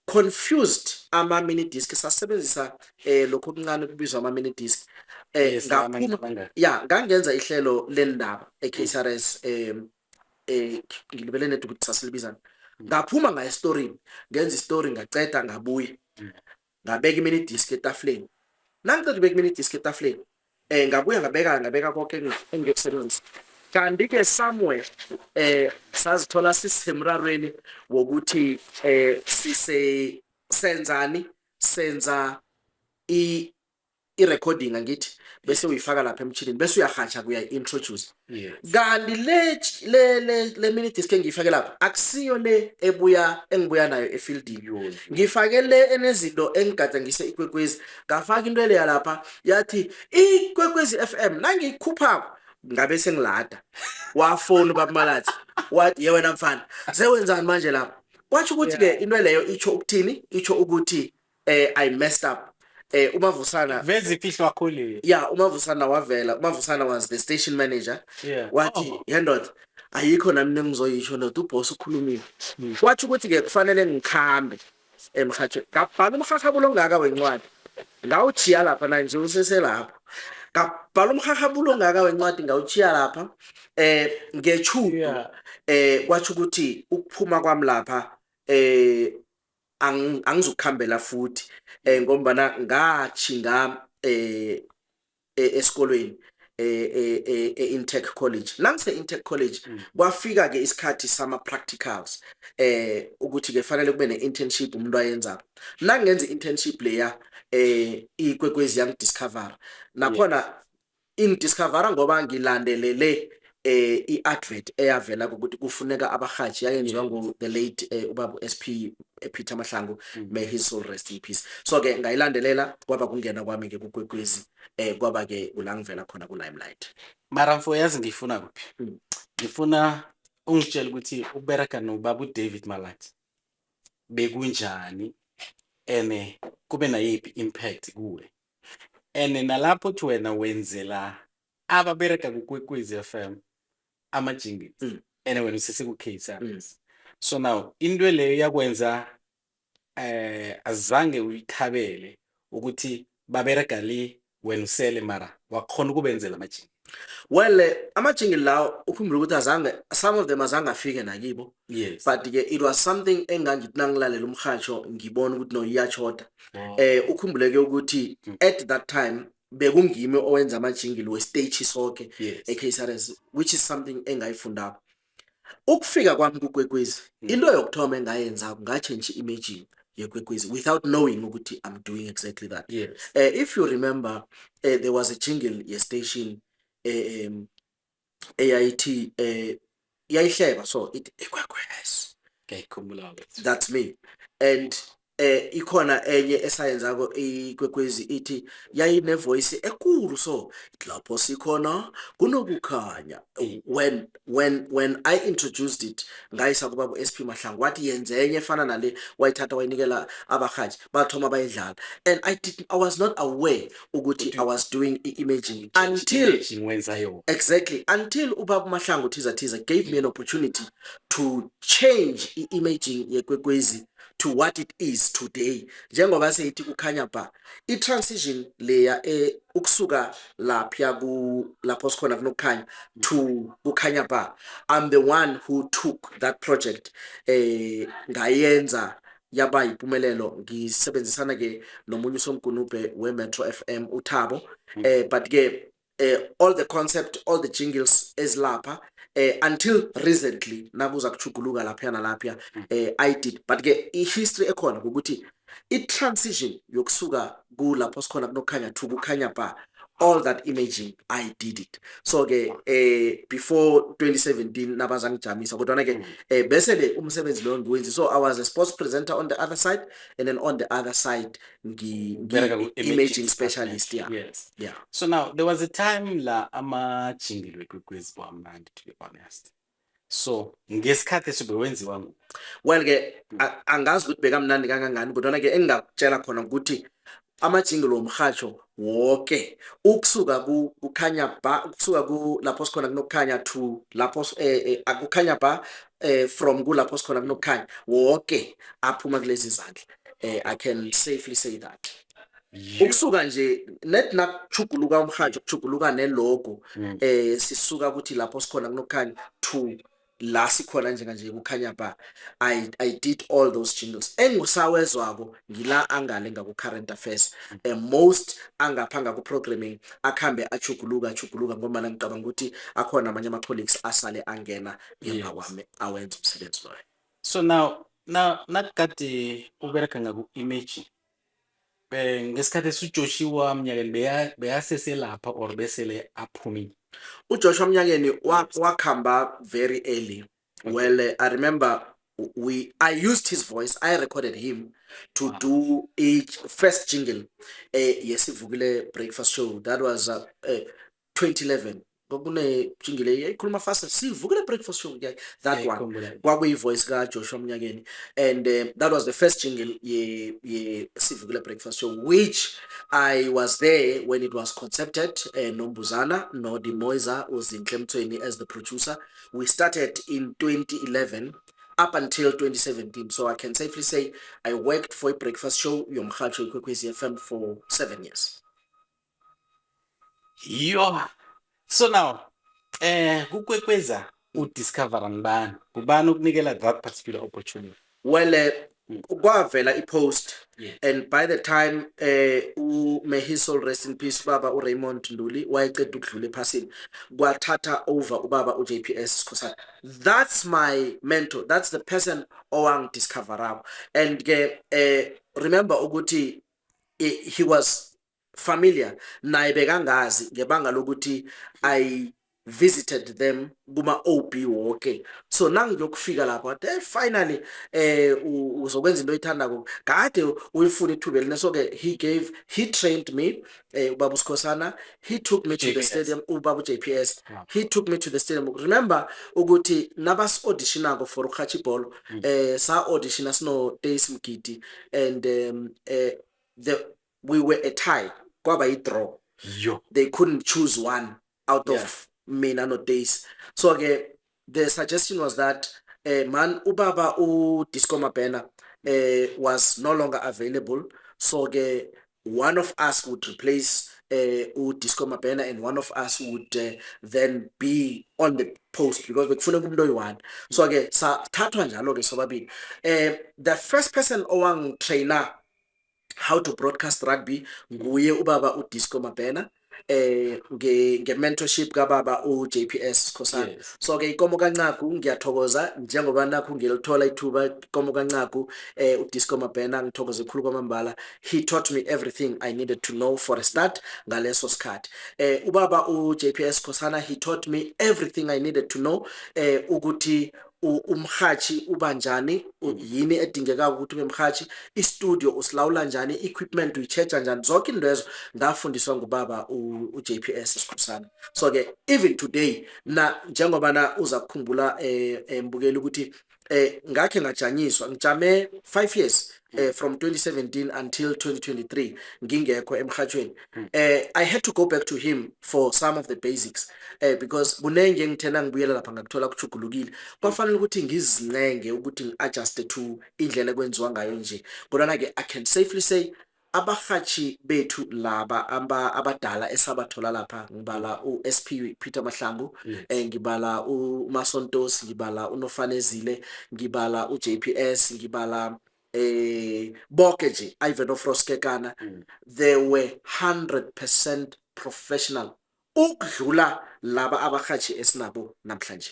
confused ama-mini disc, sasebenzisa lokho okuncane kubizwa ama-mini disc. Yes, Ngaphuma ya, ngangenza ihlelo lendaba e-KCRS, ngilibele nedi ukuthi sasilibizana. Ngaphuma ngaya esitorini, ngenza istory, ngaceda, ngabuya, ngabeka imini disc etafuleni. Nangiceda ukubeka imini disc etafuleni, ngabuya ngabeka konke engiyokusebenzisa, kanti ke somewhere sazithola sisemrarweni wokuthi sise senzani, senza i-recording, angithi, bese uyifaka lapha emtshinini, bese uyahatsha kuya-introduce. Kanti le mini disc engiyifake lapha akusiyo le ebuya engibuya nayo efieldini. Ngifake le enezinto engigada ngise iKwekwezi, ngafaka into leya lapha yathi iKwekwezi FM. Nangiyikhuphako ngabe sengilada, wafona ubaba Malathi, wathi ye wena mfana, sewenzani manje lapha? Kwatsho ukuthi ke into leyo itsho ukuthini? Itsho ukuthi I messed up. UMavusana Veza ifihlo kakhulu. Yeah, uMavusana wavela. UMavusana was the station manager. Wathi yendoda, ayikho nami nengizoyisho ndoda, uboss ukhulumile. Wathi ukuthi ke kufanele ngikhambe emhathweni. Ngabhala umhahabulo ongaka wencwadi, ngawuchiya lapha na nje useselapha. Ngabhala umhahabulo ongaka wencwadi, ngawuchiya lapha ngechudo. Kwathi ukuthi ukuphuma kwami lapha angizukukhambela futhi, ngombana ngachinga esikolweni e-Intech College. Nangise Intech College kwafika ke isikhathi sama practicals, ukuthi ke fanele kube ne-internship umuntu ayenzako. Nangenza i-internship leya, iKwekwezi yangidiscover nakhona, ingidiscovera ngoba ngilandelele i-advert eyavela ukuthi kufuneka abahaji, yayenziwa ngu the late ubaba SP Peter Mahlangu, may his soul rest in peace. So ke ngayilandelela, kwaba kungena kwami ke kuKwekwezi, kwaba ke kula ngivela khona ku limelight. Mara mfo, yazi ngifuna kuphi? Ngifuna ungitshele ukuthi ukubereka nobaba uDavid Malatsi bekunjani, ene kube nayiphi impact kuwe. And nalapho uthi wena wenzela ababereka kuKwekwezi FM ama-jingles and wena usese-ku-KSRS. So now into leyo yakwenza azange uyithabele ukuthi babereka le, wena usele, mara wakhona ukubenzela ama-jingle. Well, ama-jingle lawo, ukhumbule ukuthi azange, some of them azange afike nakibo. But ke it was something engangithi nangilalela umhatsho ngibona ukuthi no, iyachoda. Ukhumbuleke ukuthi at that time bekungimi owenza ama-jingle we-stage sonke e-KSRS, which is something engayifundako. Ukufika kwami kuKwekwezi, into yokuthoma engayenza, ngatshentsha i-imaging yeKwekwezi without knowing ukuthi I'm doing exactly that. If you remember, there was a jingle ye-station eyayithi yayihleba, so it Ikwekwezi. Ngiyayikhumbula. That's me. And ikhona enye esayenzako iKwekwezi, ithi yayine voice ekulu, so lapho sikhona kunokukhanya. When I introduced it, ngayisa kubaba SP Mahlangu, wathi yenze enye efana nale, wayithatha wayinikela abahaji, bathoma bayidlala, and I was not aware ukuthi I was doing i-imaging until Imaging wenza yona. Exactly, until ubaba Mahlangu Thiza Thiza gave me an opportunity to change i-imaging yeKwekwezi to what it is today, njengoba seyithi kukhanya ba. I-transition leya ukusuka lapha ku lapho sikhona kunokukhanya to kukhanya ba, I'm the one who took that project, ngayenza yaba yimpumelelo, ngisebenzisana ke nomunye usomgunubhe we-Metro FM, uThabo. But ke all the concept, all the jingles ezilapha, until recently nakuza kuchuguluka lapha nalapha, I did. But ke i-history ekhona ukuthi i-transition yokusuka kulapho sikhona kunokukhanya to kukhanya ba, all that imaging, I did it. So ke before 2017 nabazangijamisa, kodwa ke bese le umsebenzi lo ngiwenzi. So I was a sports presenter on the other side, and then on the other side Bereka ngi imaging specialist, yeah. Yeah. So now there was a time la ama-jingle weKwekwezi wamnandi, to be honest. So ngesikhathi esibe wenziwa Well ke angazi ukuthi bekamnandi kangangani, kodwa ke engingakutshela khona ukuthi ama-jingle womhatsho wonke ukusuka ku kukhanya ba, ukusuka ku lapho sikhona kunokukhanya to lapho akukhanya ba, from kulapho sikhona kunokukhanya, wonke aphuma kulezi zandla. I can safely say that ukusuka nje net nakuchuguluka umhatsho, kuchuguluka ne-logo. Sisuka ukuthi lapho sikhona kunokukhanya to la sikhona njenganje kukhanya ba, I did all those jingles. Engisawezwako ngila angale ngaku current affairs, most angapha ngaku programming akhambe achuguluka achuguluka, ngoba ngicabanga ukuthi akhona amanye ama colleagues asale angena ngemva kwami awenza umsebenzi loyo. So now nakade ubereka ngaku imaging, ngesikhathi esiJoshua Mnyakeni beyaseselapha or besele aphumile? UJoshua Mnyakeni wakhamba very early. Well, I remember we I used his voice. I recorded him to do each first jingle yesivukile breakfast show. That was 2011. Kwakune jingle eyayikhuluma fast, sivukile breakfast show, yeah, that one. Ngiyayikhumbula. Kwakuyi-voice kaJoshua Mnyakeni, and that was the first jingle ye sivukile breakfast show, which I was there when it was concepted, Nombuzana Nodi Moiza, uZinhle Mthweni as the producer. We started in 2011 up until 2017, so I can safely say I worked for a breakfast show yomhatsho iKwekwezi FM for 7 years. Yo. So now, kuKwekweza udiscover ngubani? Ngubani ukunikela that particular opportunity? Well, kwavela i-post and by the time may his soul rest in peace, ubaba uRaymond Nduli wayeceda ukudlula ephasini, kwathatha over ubaba uJPS Sikhosana. That's my mentor, that's the person owangidiscoverako. And ke remember ukuthi he was familiar naye, bekangazi ngebanga lokuthi I visited them kuma OB wonke. So nangiyokufika lapho wathi, hey, finally uzokwenza into oyithandako, kade uyifuna ithuba elina. So ke he trained me, ubaba uSikhosana. He took me to the JPS. stadium, ubaba uJPS. He took me to the stadium. Remember ukuthi nabas auditionako for ukhacha ibhola, sa auditiona sino Days Mgidi, and the we were a tie. Kwaba yi-draw. Yo. They couldn't choose one out of mina no-Days. So ke the suggestion was that man, ubaba uDisco Mabena was no longer available, so ke one of us would replace uDisco Mabena and one of us would then be on the post because bekufuneka umuntu oyi-one. So ke sathathwa njalo ke sobabili. The first person owangi-traina how to broadcast rugby nguye ubaba uDisco Mabena nge-mentorship kababa uJPS Sikhosana. So ke ikomo kaNcagu, ngiyathokoza njengoba nakho ngilithola ithuba. Ikomo kaNcagu, uDisco Mabena, ngithokoze khulu kwamambala. He taught me everything I needed to know for a start ngaleso sikhathi. Ubaba uJPS Sikhosana, he taught me everything I needed to know ukuthi umhathi uba njani, yini edingeka ukuthi ube mhathi, i-studio usilawula njani, equipment uyi-check-a njani. Zonke into ezo ngafundiswa ngubaba uJPS Sikhosana. So ke even today na, njengoba na uza kukhumbula mbukeli ukuthi ngakhe ngajanyiswa, ngijame 5 years from 2017 until 2023 ngingekho emhathweni. I had to go back to him for some of the basics because kunengi engithena ngibuyela lapha ngakuthola kuchugulukile, kwafanele ukuthi ngizincenge ukuthi ngi-adjuste to indlela ekwenziwa ngayo nje. Kodwana ke I can safely say abahathi bethu laba abadala esabathola lapha, ngibala u-SP Peter Mahlangu, ngibala uMasontos, ngibala uNofanezile, ngibala uJPS, ngibala bonke nje, Ivan Ofroskekana, they were 100% professional ukudlula laba abahathi esinabo namhlanje.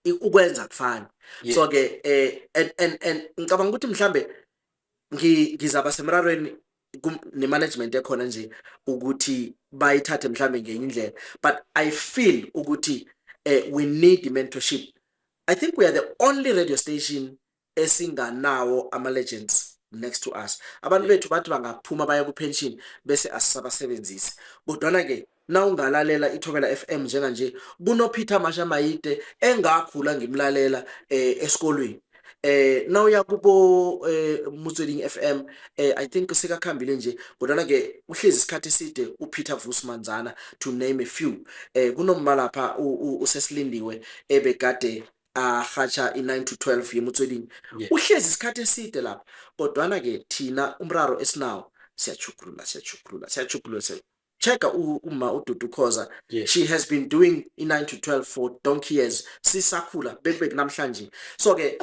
Ukwenza kufani. So ke and ngicabanga ukuthi mhlambe ngizaba semrarweni ne-management ekhona nje ukuthi bayithathe mhlambe ngenye indlela, but I feel ukuthi we need mentorship. I think we are the only radio station esinganawo ama-legends next to us. Abantu bethu bathi bangaphuma baya ku-pension bese asisabasebenzisi. Kodwana-ke nawungalalela iThobela FM njenganje, kunoPeter Mashamayide engakhula ngimlalela esikolweni. Nawuya kubo Motsweding FM, I think sekakhambile nje, kodwana ke uhlezi isikhathi eside uPeter Vusmanzana, to name a few. Kunomma lapha usesilindiwe ebegade ahatsha i-9 to 12 yeMotsweding, uhlezi isikhathi eside lapha. Kodwana ke thina umraro esinawo, siyachugulula, siyachugulula, siyachugulula. Checka uma uDudu Khoza, she has been doing i-9 to 12 for donkey years, sisakhula bekube namhlanje. So ke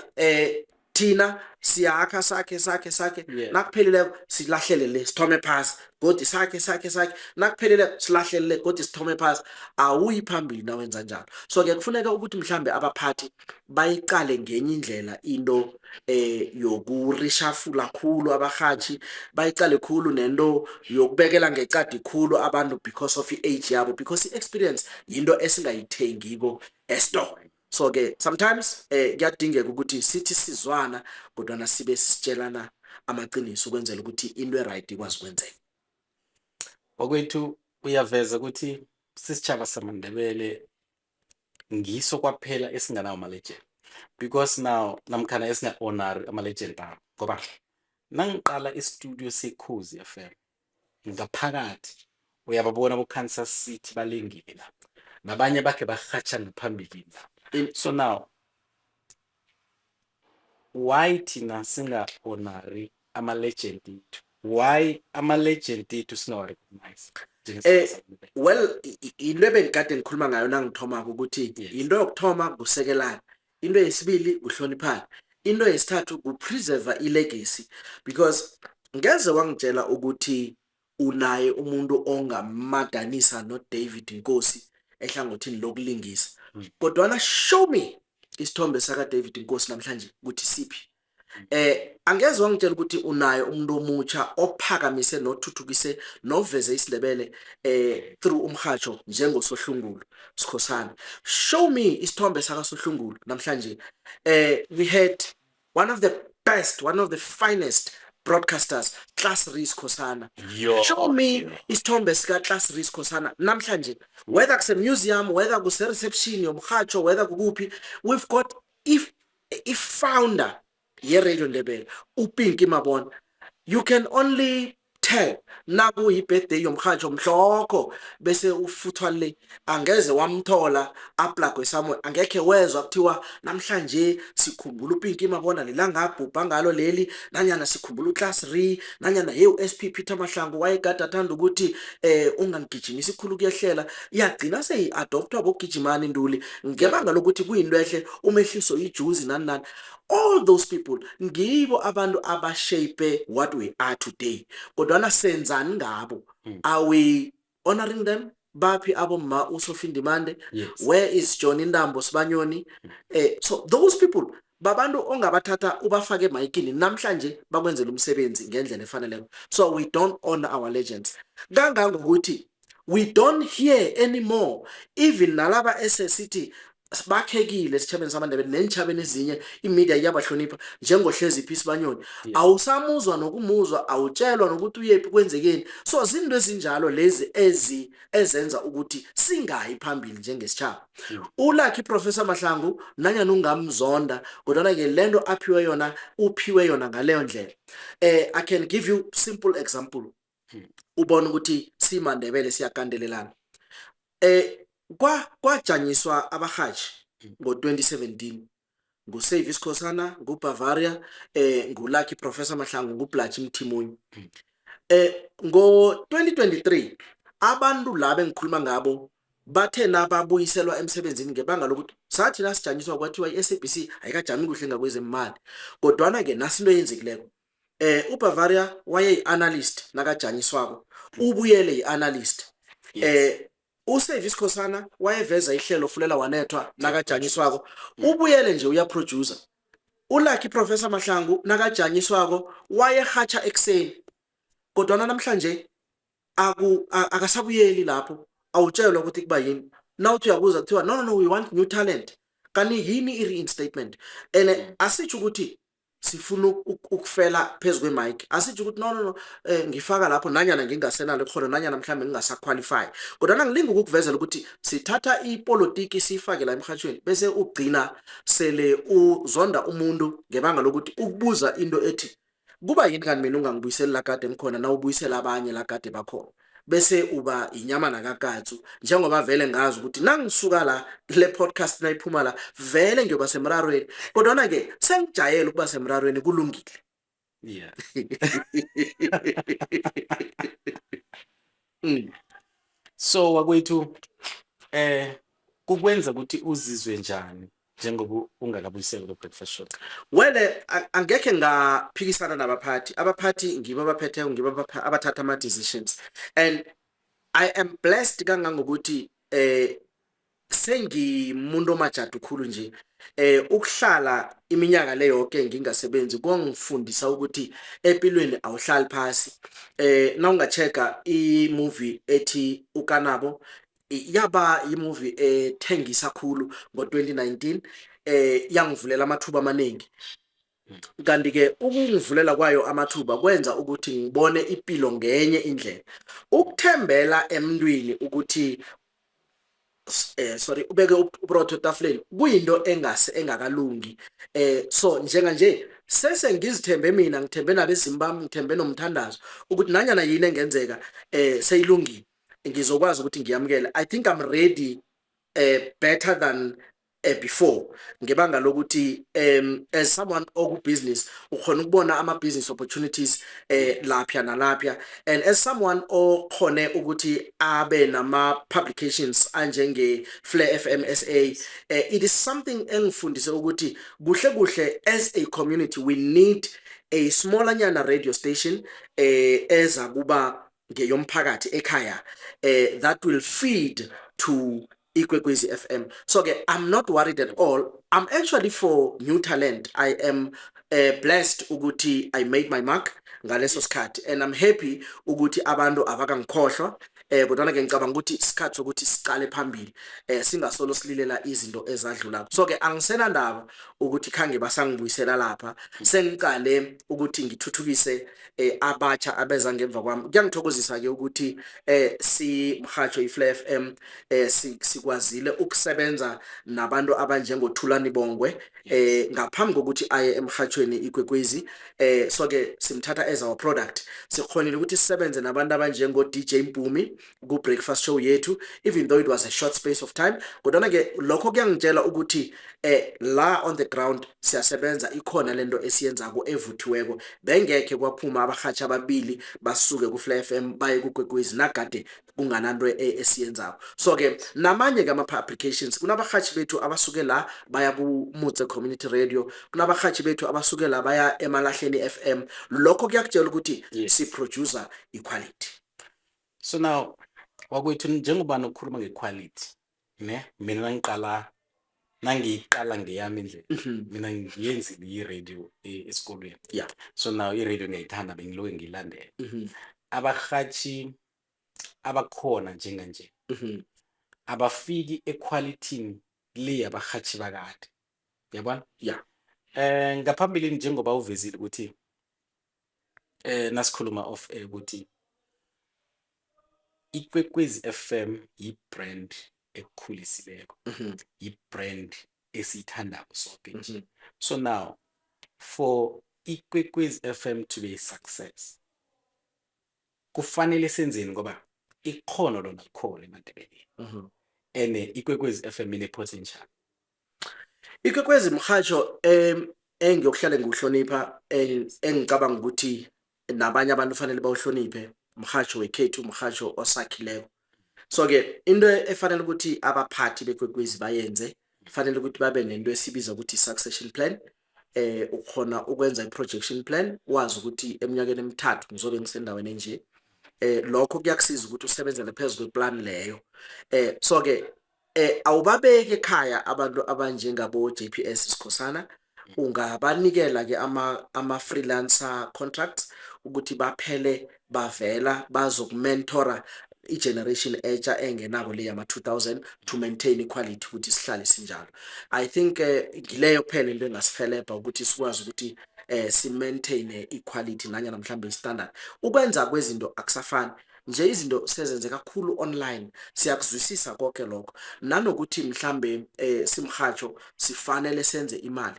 thina siyakha, sakhe, sakhe, sakhe, nakuphelileko silahlele le, sithome phasi godi, sakhe, sakhe, sakhe, nakuphelileko silahlele le godi, sithome phasi. Awuyi phambili nawenza njalo. So ke kufuneka ukuthi mhlambe abaphathi bayiqale ngenye indlela into yoku-reshuffle khulu abahathi, bayiqale khulu nento yokubekela ngecadi khulu abantu because of i-age yabo, because i-experience yinto esingayithengiko e-store. So ke sometimes kuyadingeka ukuthi sithi sizwana kodwana sibe sitshelana amaqiniso ukwenzela ukuthi into e-right ikwazi ukwenzeka. Wakwethu, uyaveza ukuthi sisitshaba samaNdebele ngiso kwaphela esinganawo ama-legend, because now namkhana esinga-honori ama-legend abo, ngoba nangiqala i-studio seKhozi FM ngaphakathi uyababona bo-Kansas City balengile lapha, nabanye bakhe barhatsha ngaphambilini lapha. So now why thina singa-honori ama-legend ethu? Why ama-legend ethu singawa-recognize? Well, into ebengikade ngikhuluma ngayo nangithomako ukuthi into yokuthoma kusekelana, into yesibili kuhloniphana, into yesithathu ku-preserve i-legacy, because ngeze wangitshela ukuthi unaye umuntu ongamadanisa noDavid Nkosi ehlangothini lokulingisa, kodwana show me isithombe saka David Nkosi namhlanje ukuthi siphi. Angeze wangitshela ukuthi unaye umuntu omutsha ophakamise nothuthukise noveze isiNdebele through umhajo njengoSohlungulu Sikhosana. Show me isithombe saka Sohlungulu namhlanje. We had one of the best, one of the finest broadcasters, Class Rees Khosana. Yo. Show me isithombe sika Class Rees Khosana namhlanje, whether kuse museum, whether kuse reception yomhajo, whether kukuphi. We've got if founder ye Radio Ndebele, uPinky Mabona. You can only tell Uthe nakuyi-birthday yomrhatjho mhlokho bese ufuthwa le, angeze wamthola aplagwe somewhere, angekhe wezwa kuthiwa namhlanje sikhumbula uPinki Mabona lelanga abhubha ngalo leli, nanyana sikhumbula uClass Re, nanyana hey u-SP Peter Mahlangu wayegade athanda ukuthi ungangigijimisi khulu kuyehlela. Yagcina seyi-adoptwa bogijimani Ntuli ngebanga lokuthi kuyinto ehle, umehliso ijuzi nani nani. All those people ngibo abantu abashape what we are today, kodwana senzani ngabo? Are we honoring them? Baphi abomma uSophie Ndimande? Where is Johnny Ndambo Sibanyoni? So those people babantu ongabathatha ubafake emayikini namhlanje bakwenzela umsebenzi ngendlela efaneleko. So we don't honor our legends kangangokuthi we don't hear anymore, even nalaba esesithi bakhekile esitjhabeni samaNdebele neentshabeni ezinye, imedia iyabahlonipha, njengoHleziphi Sibanyoni. Awusamuzwa nokumuzwa, awutshelwa nokuthi uyephi, kwenzekeni. So zinto ezinjalo lezi ezenza ukuthi singayi phambili njengesitjhaba. ULucky Professor Mahlangu, nanyana ungamzonda, kodwana-ke lento aphiwe yona, uphiwe yona ngaleyo ndlela. I can give you simple example, ubone ukuthi simaNdebele siyagandelelana. Kwajanyiswa abarhatjhi ngo-2017, nguSavi Sikhosana, nguBavaria, nguLucky Professor Mahlangu, nguBlachi Mthimunye. Ngo-2023 abantu laba engikhuluma ngabo bathe nababuyiselwa emsebenzini ngebanga lokuthi sathi nasijanyiswa kwathiwa i-SABC ayikajami kuhle ngakwezemali, kodwana-ke nasi into eyenzekileko. UBavaria wayeyi-analyst nakajanyiswako, ubuyele yi-analyst. USavi Sikhosana wayeveza ihlelo Fulela Wanethwa nakajanyiswako, ubuyele nje uyaproducer. ULucky Professor Mahlangu nakajanyiswako wayehatsha ekuseni, kodwana namhlanje akasabuyeli lapho, awutshelwa ukuthi kuba yini. Nawuthi uyabuza kuthiwa no, no, no, we want new talent. Kanti yini i-reinstatement? And asitsho ukuthi sifuna ukufela phezu kwemic, asitsho ukuthi no, no, no, ngifaka lapho nanyana ngingasenalo ikghono, nanyana mhlawumbe ngingasaqualify, kodwana ngilinga ukukuvezela ukuthi sithatha ipolitiki siyifake la emhathweni, bese ugcina sele uzonda umuntu ngebanga lokuthi ukubuza into ethi kuba yini kanti mina ungangibuyiseli la kade ngikhona, nawubuyisela abanye la kade bakhona, bese uba inyama nakakatsu. Njengoba vele ngazi ukuthi nangisuka la, le podcast nayiphuma la, vele ngiyoba semrarweni, kodwana-ke sengijayele ukuba semrarweni, kulungile. So wakwethu, kukwenza ukuthi uzizwe njani njengoba ungakabuyiselwa ku-breakfast show? Well, angekhe ngaphikisana nabaphathi. Abaphathi ngibo abaphetheko, ngibo abathatha ama-decisions, and I am blessed kangangokuthi sengimuntu omajadu khulu nje. Ukuhlala iminyaka le yonke ngingasebenzi kwangifundisa ukuthi empilweni awuhlali phasi. Nawungachecka i-movie ethi uKanabo, yaba i-movie ethengisa khulu ngo-2019, yangivulela amathuba amaningi. Kanti-ke ukungivulela kwayo amathuba kwenza ukuthi ngibone impilo ngenye indlela. Ukuthembela emntwini ukuthi sorry, ubeke uburotho etafuleni kuyinto engase engakalungi. So njenganje sese ngizithembe mina, ngithembe nabezimu bami, ngithembe nomthandazo ukuthi nanyana yini engenzeka seyilungile, ngizokwazi ukuthi ngiyamukele. I think I'm ready, better than before, ngebanga lokuthi as someone oku business ukhona ukubona ama business opportunities lapha nalapha, and as someone okhone ukuthi abe nama publications anjenge Flair FM SA, it is something engifundise ukuthi kuhle kuhle as a community we need a smaller nyana radio station eza kuba ngeyomphakathi ekhaya, that will feed to Ikwekwezi FM. So ke I'm not worried at all. I'm actually for new talent. I am blessed ukuthi I made my mark ngaleso sikhathi, and I'm happy ukuthi abantu abakangikhohlwa. Kodwana ke ngicabanga ukuthi isikhathi sokuthi siqale phambili, singasolo sililela izinto ezadlulako. So ke angisenandaba ukuthi khange basangibuyisela lapha, sengiqale ukuthi ngithuthukise abatsha abeza ngemva kwami. Kuyangithokozisa ke ukuthi simhatsho iFly FM sikwazile ukusebenza nabantu abanjengoThulani Bongwe ngaphambi kokuthi aye emhathweni Ikwekwezi. So ke simthatha as our product. Sikhonile ukuthi sisebenze nabantu abanjengo DJ Mpumi ku breakfast show yethu, even though it was a short space of time, kodwa ke lokho kuyangitshela ukuthi la on the ground siyasebenza, ikhona lento esiyenzako evuthiweko. Bengekhe kwaphuma abahatsha ababili basuke ku Fly FM baye ku Kwekwezi nagade kungananto esiyenzako. So ke namanye ke ama-applications, kunabahathi bethu abasuke la baya ku-Mutse Community Radio, kunabahathi bethu abasuke la baya Emalahleni FM. Lokho kuyakutshela ukuthi si-produce i-quality. So now wakwethu, njengoba nokukhuluma nge-quality ne, mina nangiyiqala ngeyami indlela, mina ngiyenzile i-radio esikolweni. So now i-radio ngiyayithanda, bengiloke ngiyilandela. Abarhatshi abakhona njenganje abafiki equality le yabarhatshi bakade, yabona? Ngaphambilini, njengoba uvezile ukuthi nasikhuluma off air ukuthi Ikwekwezi FM yi-brand ekukhulisileko, yi-brand esiyithandako soke nje. So now for Ikwekwezi FM to be a success, kufanele senzeni? Ngoba ikhono lona likhona emaNdebeleni and Ikwekwezi FM ine-potential. Ikwekwezi mhatsho engiyokuhlale ngiwuhlonipha, engicabanga ukuthi nabanye abantu fanele bawuhloniphe, mhatsho wekhethu, mhatsho osakhileko. So ke into efanele ukuthi abaphathi beKwekwezi bayenze, fanele ukuthi babe nento esibiza ukuthi succession plan. Ukhona ukwenza i-projection plan, wazi ukuthi eminyakeni emithathu ngizobe ngisendaweni enje. Lokho kuyakusiza ukuthi usebenzele phezu kwe-plan leyo. So ke awubabeki ekhaya abantu abanjengabo JPS Sikhosana, ungabanikela ke ama freelancer contracts ukuthi baphele bavela bazokumentora i-generation entsha engenako le yama 2000 to maintain equality, ukuthi sihlale sinjalo. I think ngileyo kuphela into engasihelebha ukuthi sikwazi ukuthi si maintain equality nanyana mhlambe i-standard. Ukwenza kwezinto akusafani nje, izinto sezenze kakhulu online, siyakuzwisisa konke lokho, nanokuthi mhlambe simhatsho sifanele senze imali.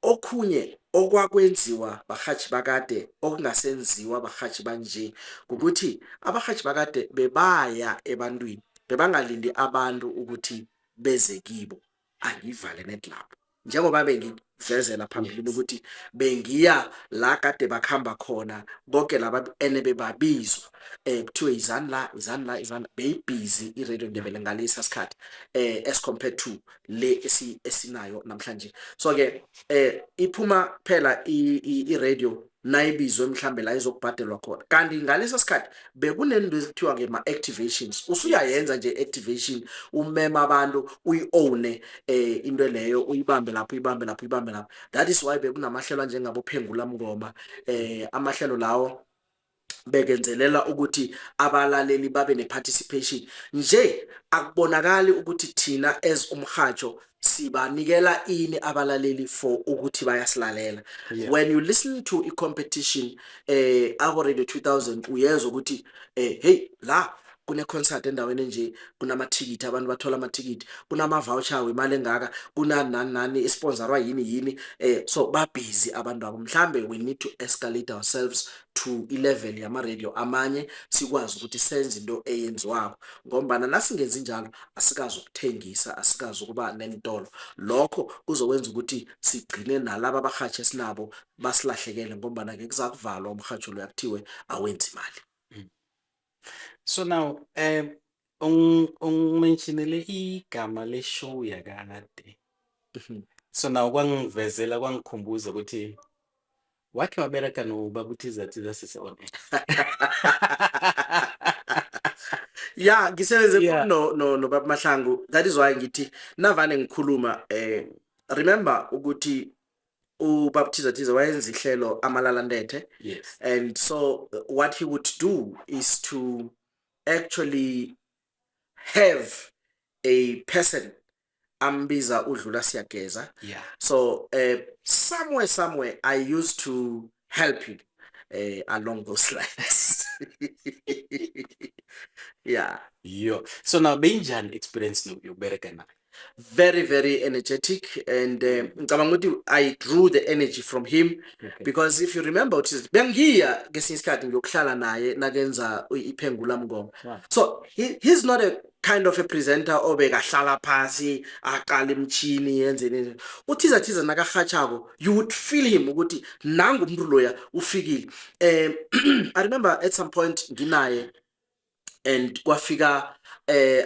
Okhunye okwakwenziwa bahathi bakade okungasenziwa bahathi banje ukuthi abahathi bakade bebaya ebantwini, bebangalindi abantu ukuthi beze kibo. Angivale net lapho, njengoba bengivezela phambilini ukuthi bengiya la kade bakhamba khona bonke laba ene bebabizwa, kuthiwe izani la, izani la, izani. Beyibhizi i-Radio Ndebele ngalesa sikhathi as compared to le esinayo namhlanje. So ke iphuma phela i-radio nayibizwe mhlambe la izokubhadelwa khona, kanti ngaleso sikhathi bekunento ezithiwa ke ma-activations. Usuyayenza nje activation, umema abantu, uyi-own into leyo, uyibambe lapho, uyibambe lapho, uyibambe lapho. That is why bekunamahlelo anjengabo Phengula Mngoma. Amahlelo lawo bekenzelela ukuthi abalaleli babe ne-participation. Nje akubonakali ukuthi thina as umhajo sibanikela ini abalaleli for ukuthi bayasilalela. When you listen to i-competition abo Radio 2000, uyezwa ukuthi hey, la kune concert endaweni enje, kunamathikithi, abantu bathola amathikithi, kunama voucher wemali engaka, kuna nani nani, isponsorwa yini yini. So ba busy abantu abo. Mhlambe we need to escalate ourselves to i-level yama radio amanye, sikwazi ukuthi senze into eyenziwako, ngombana nasingenzi njalo asikazi ukuthengisa, asikazi ukuba nentolo. Lokho kuzokwenza ukuthi sigcine nalaba abahatshe esinabo basilahlekele, ngombana ke kuzakuvalwa umhatsho lo, kuthiwe awenzi imali. So now ungimentionele igama le show yakade. So now kwangivezela, kwangikhumbuza ukuthi wakhe wabereka nobaba uThiza Thiza sise on air. Ya, ngisebenze no baba Mahlangu. That is why ngithi navane ngikhuluma, remember ukuthi ubaba Thiza Thiza wayenza ihlelo Amalalantethe. And so what he would do is to actually have a person ambiza udlula siyageza. So somewhere I used to help him along those lines, yeah. Yo, so now beyinjani experience yokubereka naye? Very, very energetic, and ngicabanga ukuthi I drew the energy from him because if you remember ukuthi bengiya ngesinye isikhathi ngiyokuhlala naye nakenza iphengula mngoma. So he's not a kind of a presenter obekahlala phasi aqala imchini yenzeni. Uthiza thiza nakahatshako, you would feel him ukuthi nangu umuntu loya ufikile. I remember at some point nginaye and kwafika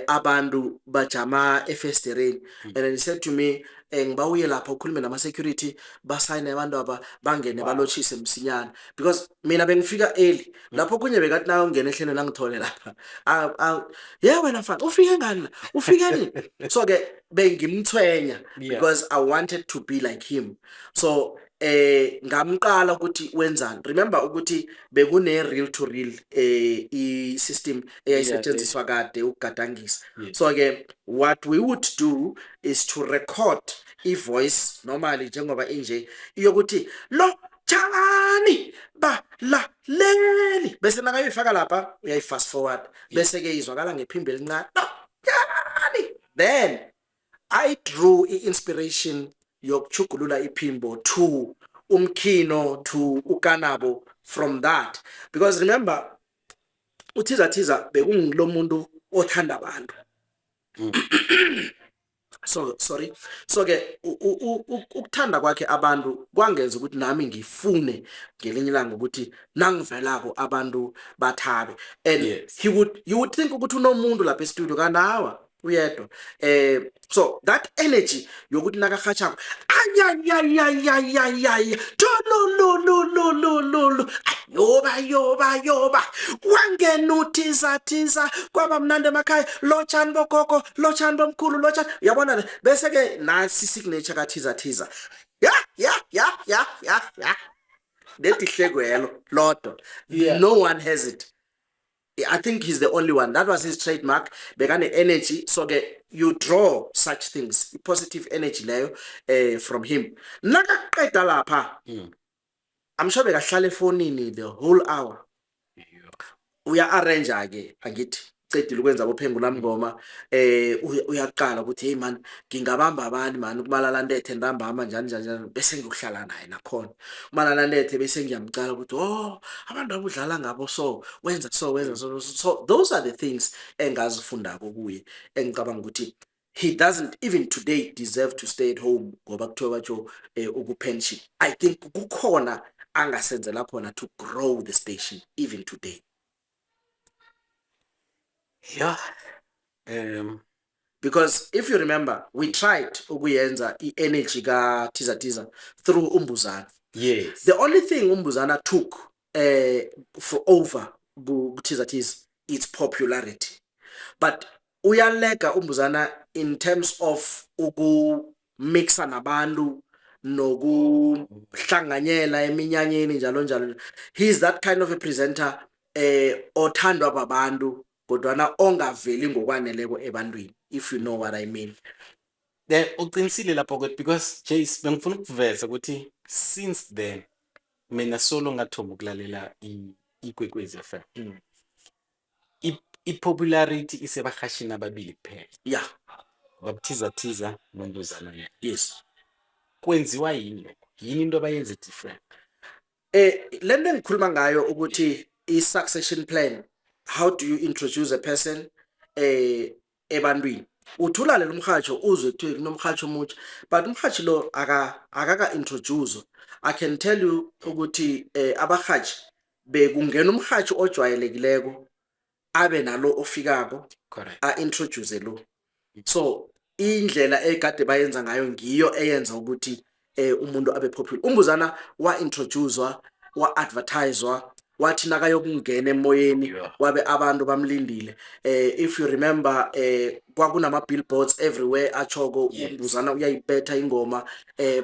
abantu bajama efestereni, and then he said to me, "Ngibawuye lapha ukhulume nama security basayine abantu aba bangene balotshise msinyana," because mina bengifika early lapho. Kunye bekathi na ungena ehlelweni angithole lapha. Ah, ah, "Yeah, wena mfana, ufike ngani la? Ufike nini?" So ke bengimthwenya because I wanted to be like him. So ngamqala ukuthi wenzani. Remember ukuthi bekune reel to reel i system eyayisetshenziswa kade ukugadangisa. So ke what we would do is to record i-voice normally njengoba inje iyokuthi lo tshani ba la leli, bese nakayoyifaka lapha uyayi-fast forward, bese ke izwakala ngephimbo elincane lo tshani. Then I drew i-inspiration yokuchugulula iphimbo to umkhino, to ukanabo from that, because remember uthiza thiza bekungilo muntu othanda abantu. So sorry, so ke ukuthanda kwakhe abantu kwangenza ukuthi nami ngifune ngelinye ilanga ukuthi nangivelako abantu bathabe, and he would you would think ukuthi unomuntu lapha e-studio kanawa uyedwa. So that energy yokuthi nakahatshako ayayayayayayay tololololololo yoba yoba yoba wangena uthiza thiza kwaba mnandi emakhaya, lotshani bogogo, lotshani bomkhulu, lotshani, uyabona le. Bese ke nasi signature kathiza thiza, ya ya ya ya ya ya, leti hlekwelo lodwa. No one has it. I think he's the only one. That was his trademark. Bekane energy. So ke you draw such things, positive energy leyo from him. Nakaqeda lapha, I'm sure bekahlala efonini the whole hour. Uya arrange ke, angithi cedile ukwenza abophengula mngoma, uyaqala ukuthi, "Hey man, ngingabamba abani man kumalala ntethe ntambama njani njani njani?" Bese ngiyokuhlala naye nakhona umalala ntethe, bese ngiyamcala ukuthi, "Oh, abantu abudlala ngabo, so wenza so, wenza so." So those are the things engazifundako kuye, engicabanga ukuthi he doesn't even today deserve to stay at home ngoba kuthiwa batsho uku-pension. I think kukhona angasenzela khona to grow the station even today. Because if you remember, we tried ukuyenza i-energy ka Thiza Thiza through umbuzana. The only thing umbuzana took for over ku Thiza Thiza, its popularity, but uyalega umbuzana in terms of ukumixa nabantu nokuhlanganyela eminyanyeni njalo njalo. He's that kind of a presenter othandwa babantu kodwana ongaveli ngokwaneleko ebantwini, if you know what I mean. Then uqinisile lapho ke because Jace, bengifuna ukuveza ukuthi since then mina solo ngathoma ukulalela iKwekwezi FM. I-popularity isebahashini ababili kuphela. Babuthiza thiza nombuzana yena. Kwenziwa yini lokho? Yini into abayenze different? Lento engikhuluma ngayo ukuthi i-succession plan, how do you introduce a person ebantwini? Uthulale lo mhatsho, uzwe kuthiwe kunomhatsho omutsha, but umhatsho lo akaka introduce. I can tell you ukuthi abahaji bekungena umhatsho ojwayelekileko abe nalo ofikako a-introduce lo. So indlela ekade bayenza ngayo ngiyo eyenza ukuthi umuntu abe popular. Umbuzana wa-introducewa, wa-advertiswa. Wathi nakayokungena emoyeni, wabe abantu bamlindile. If you remember, kwakunama billboards everywhere achoko uMbuzana uyayibetha ingoma,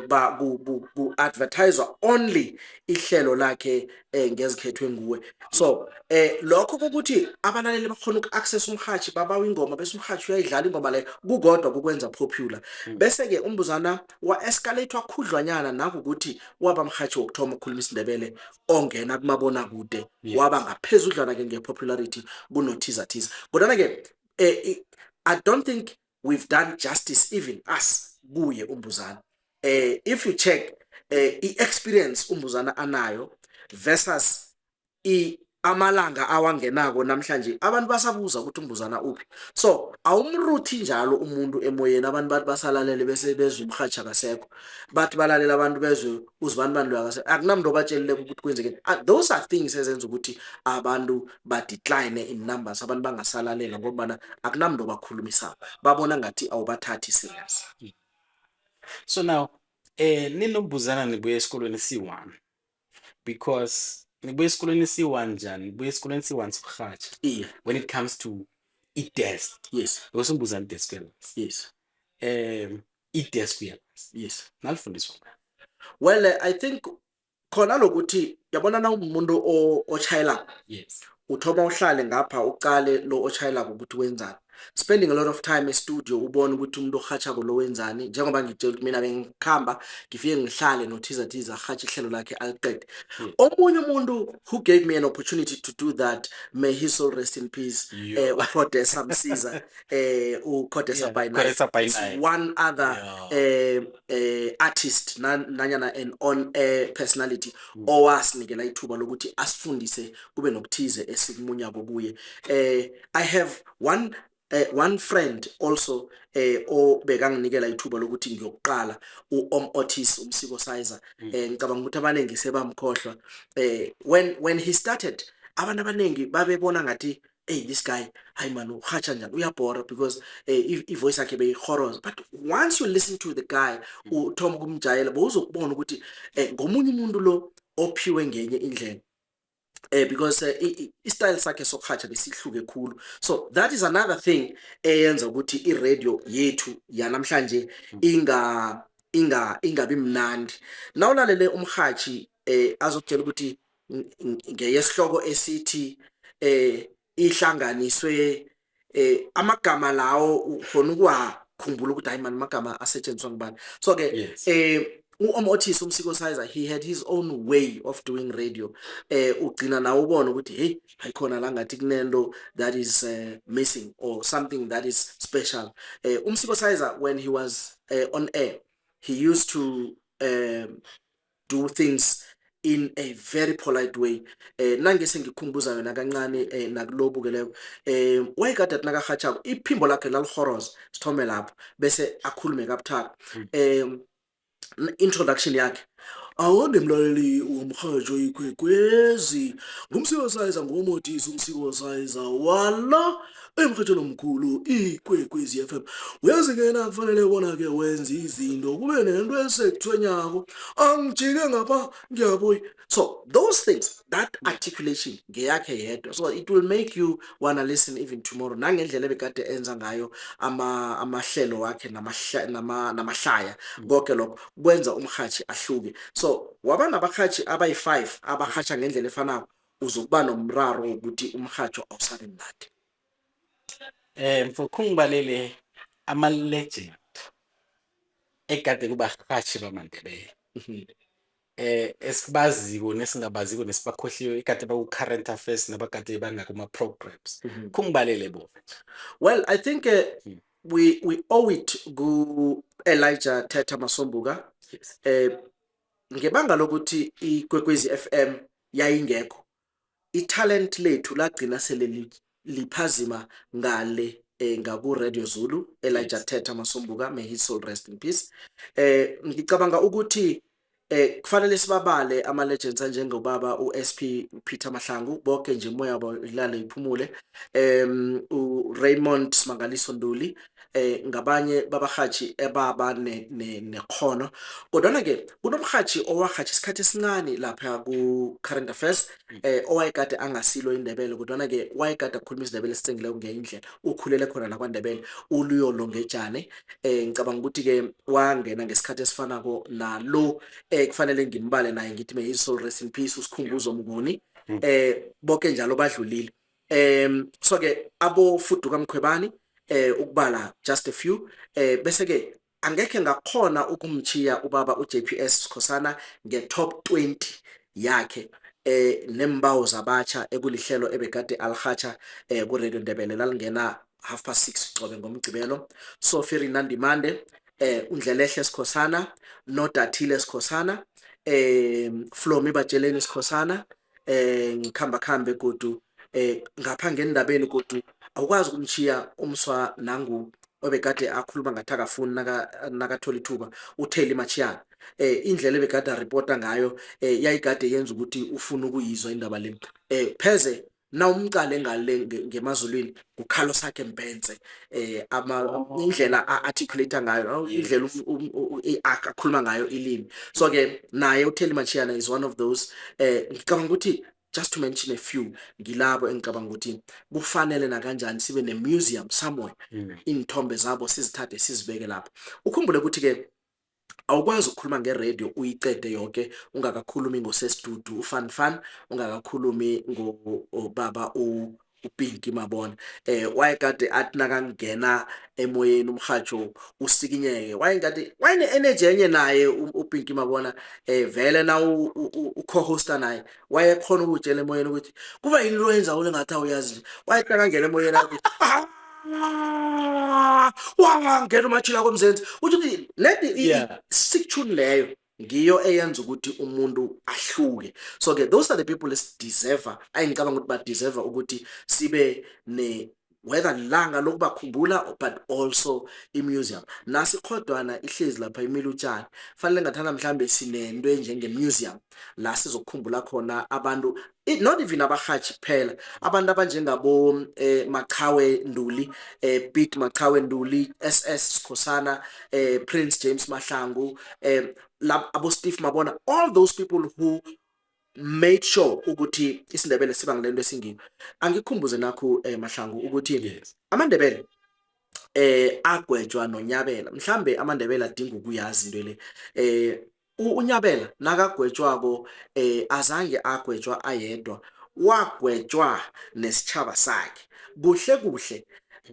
ba ku advertise only ihlelo lakhe ngezikhethwe nguwe. So lokho kokuthi abalaleli bakhona uku-access umhathi, babawa ingoma, bese umhathi uyayidlala ingoma leyo, kukodwa kukwenza popular. Bese ke uMbuzana wa-escalate wakhudlwanyana nakukuthi waba mhathi wokuthoma ukukhuluma isiNdebele ongena kumabona kude. Waba ngaphezudlwana ke nge-popularity kunothiza thiza, kodwana ke I don't think we've done justice, even us, kuye uMbuzana. If you check i-experience uMbuzana anayo versus amalanga awangenako namhlanje, abantu basabuza ukuthi uMbuzana uphi. So awumruthi njalo umuntu emoyeni. Abantu bathi basalalele, bese bezwe umrhatjha akasekho. Bathi balalela abantu, bezwe uzibani bani loyo akasekho, akunamuntu obatshelileko ukuthi kwenzekeni. Those are things ezenza ukuthi abantu ba-decline in numbers, abantu bangasalalela, ngombana akunamuntu obakhulumisako, babona ngathi awubathathi serious. So now ninoMbuzana nibuye esikolweni si-one, because nibuye esikolweni si-one njani? Nibuye esikolweni si-one sokurhatjha. When it comes to i-desk, because uMbuzana i-desk uyalazi. I-desk uyalazi. Nalifundiswa? Well, I think khona lokuthi yabona na umuntu otshayelako, uthoma uhlale ngapha, uqale lo otshayelako ukuthi wenzani, spending a lot of time e-studio, ubone ukuthi umuntu orhatjhako lo wenzani. Njengoba ngitshela ukuthi mina bengikhamba ngifike ngihlale nothiza thiza arhatjhe ihlelo lakhe aliqede. Omunye umuntu who gave me an opportunity to do that, may his soul rest in peace, uCodesa Msiza, uCodesa by Night. Codesa by It's Night. one other artist nanyana an on air personality owasinikela ithuba lokuthi asifundise, kube nokuthize esikumunyako kuye. I have one friend also obekanginikela ithuba lokuthi ngiyokuqala, u-Om Otis umsiko sizer. Ngicabanga ukuthi abaningi sebamkhohlwa. When he started, abantu abaningi babebona ngathi, "Hey, this guy, hayi man, uhatsha njani, uyabhora," because i-voice yakhe beyihoroza. But once you listen to the guy, uthoma ukumjayela, bowuzokubona ukuthi ngomunye umuntu lo ophiwe ngenye indlela, because i-style sakhe sokuhatsha besihluke khulu. So that is another thing eyenza ukuthi i-radio yethu yanamhlanje ingabi mnandi nawulalele umhathi azokutshela ukuthi ngeyesihloko esithi ihlanganiswe amagama lawo, ukhona ukuwakhumbula ukuthi hayi man, amagama asetshenziswa ngubani. So ke u-Om Otis umsiko sizer, he had his own way of doing radio. Ugcina nawe ubona ukuthi hey, hayikhona la, ngathi kunento that is missing or something that is special. Umsiko sizer, when he was on air, he used to do things in a very polite way. Nangese ngikukhumbuza yona kancane nakulobukeleko, wayekade athi nakahatshako iphimbo lakhe lalihoroza, sithome lapho, bese akhulume kabuthaka. Introduction yakhe, "Awonde mlaleli womrhatsho iKwekwezi, ngumsiko sayiza ngomotisi umsiko sayiza wala emrhatshweni omkhulu iKwekwezi FM. Uyazi ke na kufanele bona ke wenze izinto kube nento esekuthwenyako, angijike ngapha ngiyabuya." So those things, that articulation ngeyakhe yedwa, so it will make you wanna listen even tomorrow. Nangendlela ebekade enza ngayo amahlelo wakhe namahlaya, konke lokho kwenza umhathi ahluke. So waba nabahathi abayi-5 abahatsha ngendlela efanako, uzokuba nomraro wokuthi umhatsho awusabi mnandi. Mfo, khungibalele ama-legend egade kubarhatjhi bamaNdebele esibaziko nesingabaziko nesibakhohliwe, egade baku-current affairs nabagade bangakuma-programs. Khungibalele bona. Well, I think we owe it ku-Elijah Thetha Masombuka. Ngebanga lokuthi iKwekwezi FM yayingekho, i-talent lethu lagcina sele liphazima ngale ngaku Radio Zulu. Elijah Thetha Masombuka, may his soul rest in peace. Ngicabanga ukuthi Kufanele sibabale ama legends anjengobaba uSP Peter Mahlangu, bonke nje umoya wabo ilale iphumule. URaymond Simangaliso Nduli, ngabanye babarhatshi ebaba nekhono. Kodwana ke kunomrhatshi owarhatjha isikhathi esincane lapha ku Current Affairs, owayekade angasilo iNdebele, kodwana ke wayekade akhuluma isiNdebele esitsengileko ngenye indlela, ukhulele khona la kwaNdebele, uLuyolo Ngejane. Ngicabanga ukuthi ke wangena ngesikhathi esifanako nalo, kufanele ngimbale naye ngithi may his soul rest in peace, uSikhumbuzo Mnguni. Bonke njalo badlulile. So ke abo Fuduka Mkhwebani, ukubala just a few. Bese ke angekhe ngakhona ukumchiya ubaba uJPS Sikhosana nge-top 20 yakhe, nembawo zabatsha, ekulihlelo ebekade alihatsha ku Radio Ndebele, lalingena 6:30 qobe ngomgcibelo. Sophie Nandimande, uNdlelehle Sikhosana, noDathile Sikhosana, Flomi Batsheleni Sikhosana. Ngikhamba khambe godu ngapha ngendabeni, godu awukwazi ukumchiya umswa nangu obekade akhuluma ngathi akafuni nakathola ithuba, uTheli Machiyana. Indlela ebekade aripota ngayo yayikade yenza ukuthi ufune ukuyizwa indaba le. Pheze nawumqale ngale ngemazulwini nguCarlos sakhe Mbense, ama indlela a-articulate ngayo, indlela akhuluma ngayo ilimi. So ke naye uTheli Machiyana is one of those. Ngicabanga ukuthi, just to mention a few, ngilabo engicabanga ukuthi kufanele nakanjani sibe ne-museum somewhere, iy'nthombe zabo sizithathe sizibeke lapho. Ukhumbule ukuthi ke awukwazi ukukhuluma nge-radio uyicede yonke ungakakhulumi ngoSesidudu uFan Fan, ungakakhulumi ngobaba uPinky Mabona. Wayekade athi nakangena emoyeni umhajo usikinyeke, wayengade wayene energy enye naye uPinky Mabona. Vele na u-co-hosta naye wayekhona ukutshela emoyeni ukuthi kuba yini lo yenza ule ngathi awuyazi nje. Wayethi nakangena emoyeni athi, "Ah, wangena uMachila komzenzi," uthi ukuthi le sick tune leyo ngiyo eyenza ukuthi umuntu ahluke. So ke those are the people esi-deserve, ayingicabanga ukuthi ba-deserve ukuthi sibe ne whether lilanga lokubakhumbula but also i-museum. Nasikhodwana ihlezi lapha imile utshani, fanele ngathana mhlambe sinento enjenge-museum la sizokukhumbula khona abantu, not even abahaji kuphela, abantu abanjengabo Machawe Nduli, Pete Machawe Nduli, SS Sikhosana, Prince James Mahlangu, abo Steve Mabona, all those people who made sure ukuthi isiNdebele siba ngilento esingiyo. Angikhumbuze nakho, Mahlangu, ukuthi amaNdebele agwetshwa noNyabela. Mhlambe amaNdebele adinga ukuyazi into le. UNyabela nakagwetshwako, azange agwetshwa ayedwa, wagwetshwa nesitjhaba sakhe. Kuhle kuhle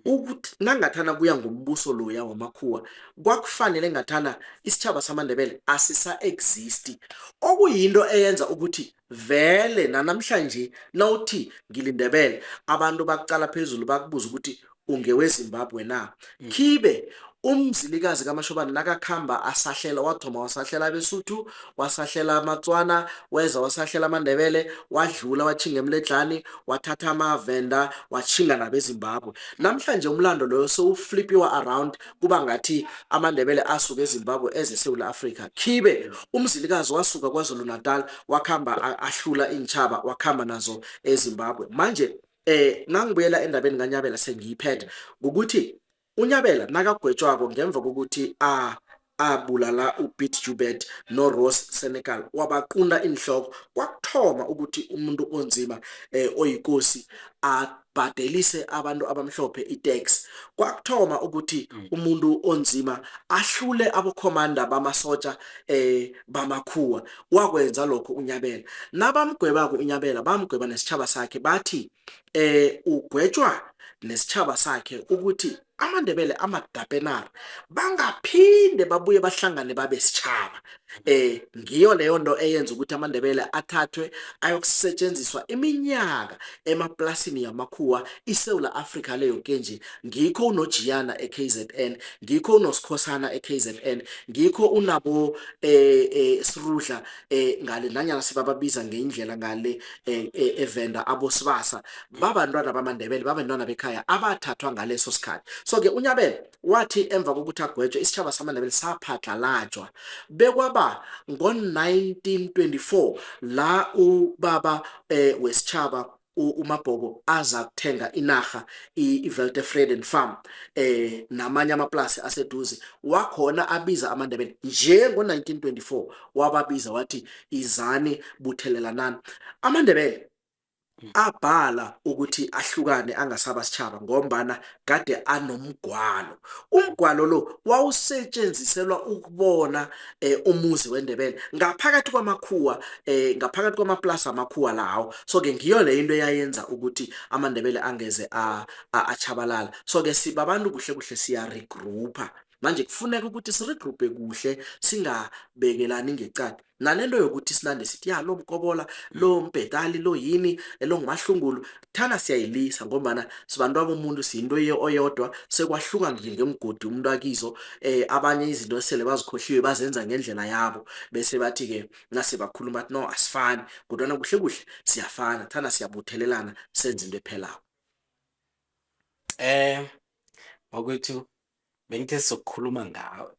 ukuthi nangathana kuya ngombuso loya wamakhuwa, kwakufanele ngathana isitjhaba samaNdebele asisa exist, okuyinto eyenza ukuthi vele nanamhlanje nawuthi ngiliNdebele abantu bakucala phezulu, bakubuza ukuthi ungeweZimbabwe na. Khibe uMzilikazi kaMashobane nakakhamba asahlela, wathoma wasahlela abeSuthu, wasahlela amaTswana, weza wasahlela amaNdebele, wadlula watjhinga emledlani, wathatha amaVenda, watjhinga nabeZimbabwe. Namhlanje umlando loyo sewuflipiwa around, kuba ngathi amaNdebele asuka eZimbabwe eze eSewula Afrika, khibe uMzilikazi wasuka KwaZulu Natal wakhamba ahlula iintjhaba, wakhamba nazo eZimbabwe. Manje nangibuyela endabeni kaNyabela, sengiyiphethe ngokuthi uNyabela nakagwetshwako ngemva kokuthi abulala uPete Joubert noRoss Senegal, wabaqunta inhloko, kwakuthoma ukuthi umuntu onzima oyinkosi abhadelise abantu abamhlophe i-tax. Kwakuthoma ukuthi umuntu onzima ahlule abokhomanda bamasotsha bamakhuwa. Wakwenza lokho uNyabela. Nabamgwebako uNyabela, bamgweba nesitjhaba sakhe, bathi ugwetshwa nesitjhaba sakhe ukuthi amaNdebele amadapenara bangaphinde babuye bahlangane babe sitjhaba. Ngiyo leyo nto eyenza ukuthi amaNdebele athathwe ayokusetshenziswa iminyaka emaplasini yamakhuwa, iSewula Afrika leyo ke nje. Ngikho unoJiyana eKZN, ngikho unoSikhosana eKZN, ngikho unabo Sirudla ngale, nanyana sebababiza ngendlela ngale eVenda, aboSibasa, babantwana bamaNdebele, babantwana bekhaya abathathwa ngaleso sikhathi. So ke uNyabela wathi emva kokuthi agwetshwe, isitjhaba samaNdebele saphatlalajwa bekwaba ngo-1924 la ubaba wesitjhaba uMabhoko aza kuthenga inarha i-Weltevreden Farm namanye amaplasi aseduze wakhona, abiza amaNdebele njengo-1924, wababiza wathi, "Izani, buthelelanani." AmaNdebele abhala ukuthi ahlukane angasaba sitjhaba ngombana kade anomgwalo. Umgwalo lo wawusetshenziselwa ukubona umuzi weNdebele ngaphakathi kwamakhuwa, ngaphakathi kwamaplasi amakhuwa lawo. So ke ngiyo le into eyayenza ukuthi amaNdebele angeze achabalala. So ke sibabantu kuhle kuhle siya-regroupa manje, kufuneka ukuthi si-regroupe kuhle, singabekelani ngecala nalento yokuthi sinande sithi ya lo mkobola, lo mbhedali, lo yini, lo ngumahlungulu. Thana siyayilisa ngombana sibantu abomuntu, siyinto oyodwa. Sekwahluka nje ngemgodi umuntu akizo, abanye izinto sele bazikhohliwe, bazenza ngendlela yabo, bese bathi-ke nase bakhuluma bathi no, asifani, kodwana kuhle kuhle siyafana. Thana siyabuthelelana, senze into ephelako. Bakwethu, bengithe sizokukhuluma ngawe.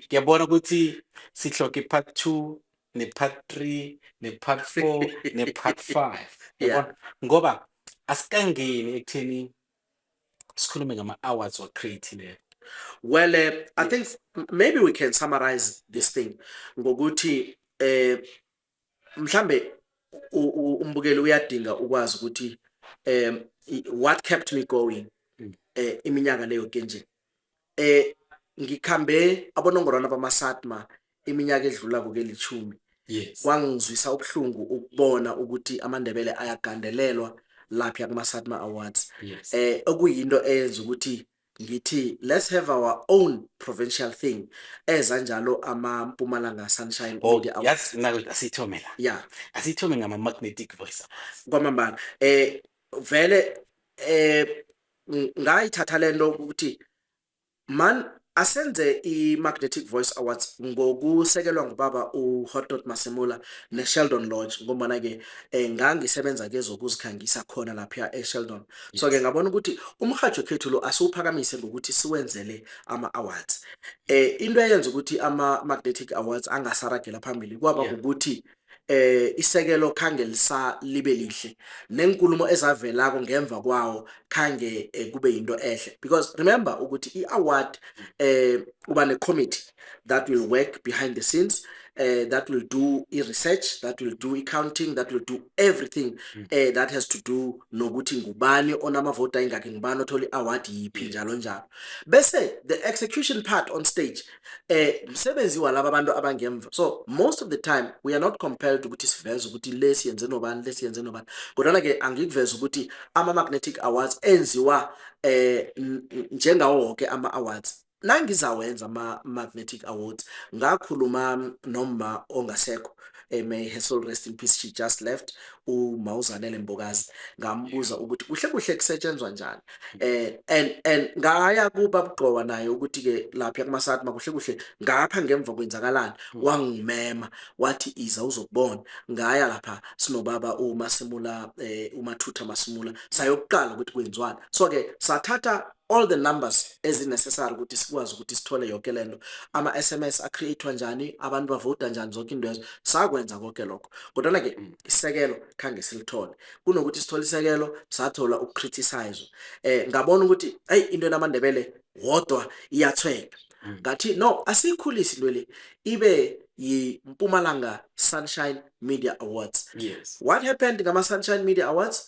Ngiyabona ukuthi sihloke i-part 2 ne-part 3 ne-part 4 ne-part 5. Yabona, ngoba asikangeni ekutheni sikhulume ngama-awards wa-create. Well, I think maybe we can summarize this thing ngokuthi mhlambe umbukeli uyadinga ukwazi ukuthi what kept me going iminyaka leyo ke nje. Ngikhambe abonongorwana bama-SATMA iminyaka edlula kelithumi. Kwangizwisa ubuhlungu ukubona ukuthi amaNdebele ayagandelelwa lapha kuma-SATMA Awards. Okuyinto eyenza ukuthi ngithi let's have our own provincial thing, eza njalo ama-Mpumalanga Sunshine Media Awards. Yazi naku, asiyithome la. Asiyithome ngama-Magnetic Voice Awards. Kwamambala, vele ngayithatha lento ukuthi man asenze i-Magnetic Voice Awards ngokusekelwa ngubaba uHotdot Masemula ne-Sheldon Lodge, ngombana ke ngangisebenza kezokuzikhangisa khona lapha e-Sheldon. So ke ngabona ukuthi umhajo khethu lo asiwuphakamise ngokuthi siwenzele ama-awards. Into eyenza ukuthi ama-Magnetic Awards angasaragela phambili kwaba ukuthi isekelo khange lisa libe lihle, nenkulumo ezavelako ngemva kwawo khange kube yinto ehle, because remember ukuthi i-award uba ne-committee that will work behind the scenes, that will do i-research, that will do i-counting, that will do everything that has to do nokuthi ngubani onamavoti ayingakhi, ngubani othola i-award yiphi, njalo njalo. Bese the execution part on stage msebenzi walaba abantu abangemva. So most of the time we are not compelled ukuthi siveze ukuthi lesi yenze nobani, lesi yenze nobani, kodwana ke angikuveza ukuthi ama-Magnetic Awards enziwa njengawo wonke ama-awards. Nangizawenza ama-Magnetic Awards, ngakhuluma noma ongasekho, may her soul rest in peace, she just left, uMawuzanele Mbokazi. Ngambuza ukuthi kuhle kuhle kusetshenzwa njani, and ngaya kuba bugqowa naye ukuthi ke lapha kuma-SATMA kuhle kuhle ngapha ngemva kwenzakalani. Wangimema wathi iza uzokubona. Ngaya lapha sinobaba uMasimula, uMathutha Masimula, sayokuqala ukuthi kwenziwani. So ke sathatha all the numbers ezi-necessary ukuthi sikwazi ukuthi sithole yonke lento, ama-SMS a-create-wa njani, abantu bavota njani, zonke into ezo sakwenza konke lokho. Kodwana ke isekelo khange silithole. Kunokuthi sithole isekelo, sathola uku-criticize. Ngabona ukuthi hey, into namaNdebele wodwa iyathweka. Ngathi no, asiyikhulisi into le ibe yi-Mpumalanga Sunshine Media Awards. What happened ngama-Sunshine Media Awards?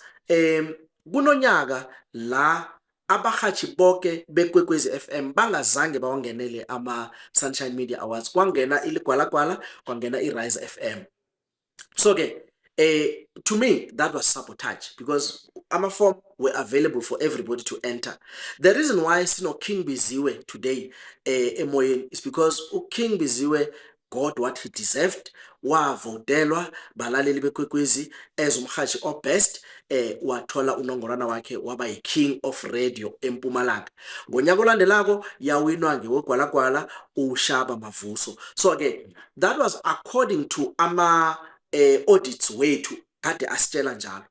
Kunonyaka la abahathi bonke beKwekwezi FM bangazange bawangenele ama-Sunshine Media Awards, kwangena iLigwalagwala, kwangena i-Rise FM. So ke to me that was sabotage, because ama-form were available for everybody to enter. The reason why sino King Biziwe today emoyeni is because uKing Biziwe got what he deserved. Wavotelwa balaleli beKwekwezi as umhashi o-best, wathola unongorwana wakhe, waba yi-king of radio eMpumalanga. Ngonyaka olandelako yawinwa ngewegwalagwala uShaba Mavuso. So ke that was according to ama audits wethu kade asitshela njalo.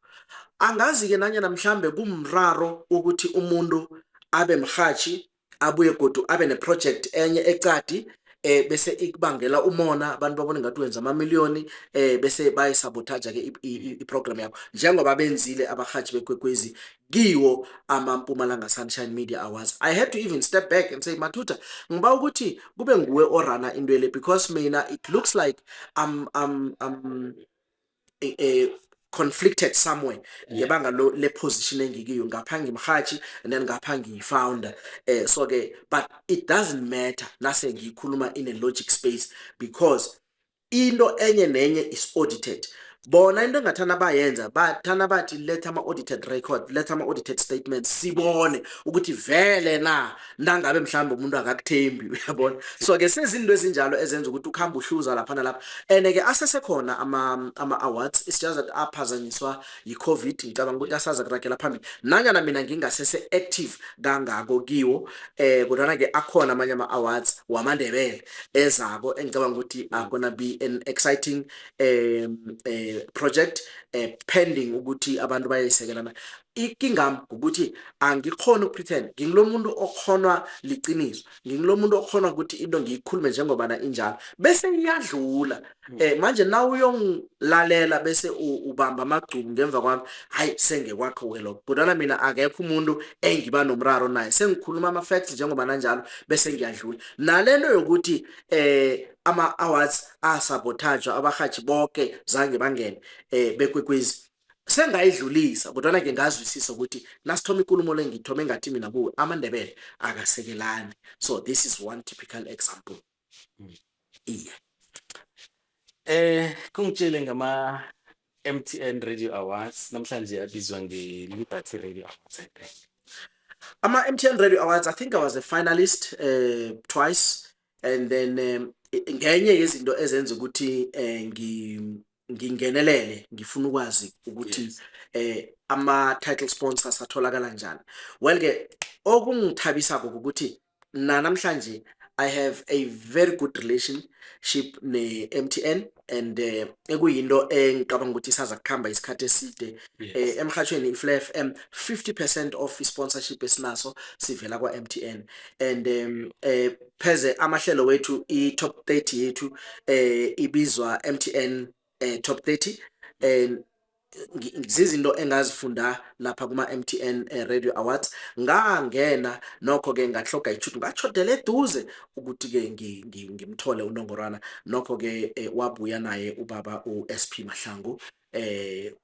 Angazi-ke nanyana mhlambe kumraro ukuthi umuntu abe mrhatjhi, abuye godu abe ne-project enye ecadi, bese ikubangela umona, abantu babone ngathi wenza amamiliyoni, bese bayisabotage ke i-program yakho, njengoba benzile abarhatjhi beKwekwezi kiwo ama-Mpumalanga Sunshine Media Awards. I had to even step back and say, "Mathutha, ngiba ukuthi kube nguwe orana into le, because mina it looks like I'm conflicted somewhere ngebanga lo le position engikiyo, ngapha ngimhathi and then ngapha ngiyi-founder." So ke, but it doesn't matter nase ngiyikhuluma in a logic space, because into enye nenye is audited. Bona into engathana bayenza, bathana bathi letha ama-audited record, letha ama-audited statements, sibone ukuthi vele na nangabe mhlawumbe umuntu akakuthembi, uyabona. So ke sezinto ezinjalo ezenza ukuthi ukuhamba uhluza lapha nalapha, and ke asesekhona ama-awards, it's just that aphazanyiswa yi-COVID. Ngicabanga ukuthi asaza kuragela phambili, nanyana mina ngingasese active kangako kiwo, kodwana ke akhona amanye ama-awards wamaNdebele ezako engicabanga ukuthi are gonna be an exciting project, pending ukuthi abantu bayayisekelana. Ikingami ukuthi angikhoni ukupretend, ngingilo muntu okhonwa liqiniso, ngingilo muntu okhona ukuthi into ngiyikhulume njengobana injalo bese iyadlula. Manje na uyongilalela bese ubamba amagcubu ngemva kwami, hayi, sengekwakho ke lokho, kodwana mina akekho umuntu engiba nomraro naye, sengikhuluma ama-facts njengoba nanjalo bese ngiyadlula. Nalento yokuthi ama-awards asabotajwa, abarhatjhi bonke zange bangene beKwekwezi, sengayidlulisa, kodwana ke ngazwisisa ukuthi nasithoma ikulumo le, ngithome ngathi mina kuwe amaNdebele akasekelani. So this is one typical example, iye. Kungitshele ngama MTN Radio Awards, namhlanje abizwa nge-Liberty Radio Awards, I think. Ama-MTN Radio Awards, I think I was a finalist twice, and then ngenye yezinto ezenza ukuthi ngingenelele, ngifuna ukwazi ukuthi ama title sponsors atholakala njani. Well ke, okungithabisako ukuthi namhlanje I have a very good relationship ne-MTN, and ekuyinto engicabanga ukuthi isaza kukhamba isikhathi eside. Emhathweni iFly FM, 50% of i-sponsorship esinaso sivela kwa-MTN, and pheze amahlelo wethu, i-top 30 yethu ibizwa MTN top 30, and zizinto engazifunda lapha kuma MTN Radio Awards. Ngangena nokho ke ngahloga ichudu, ngachodela eduze ukuthi ke ngimthole unongorwana. Nokho ke wabuya naye ubaba uSP Mahlangu,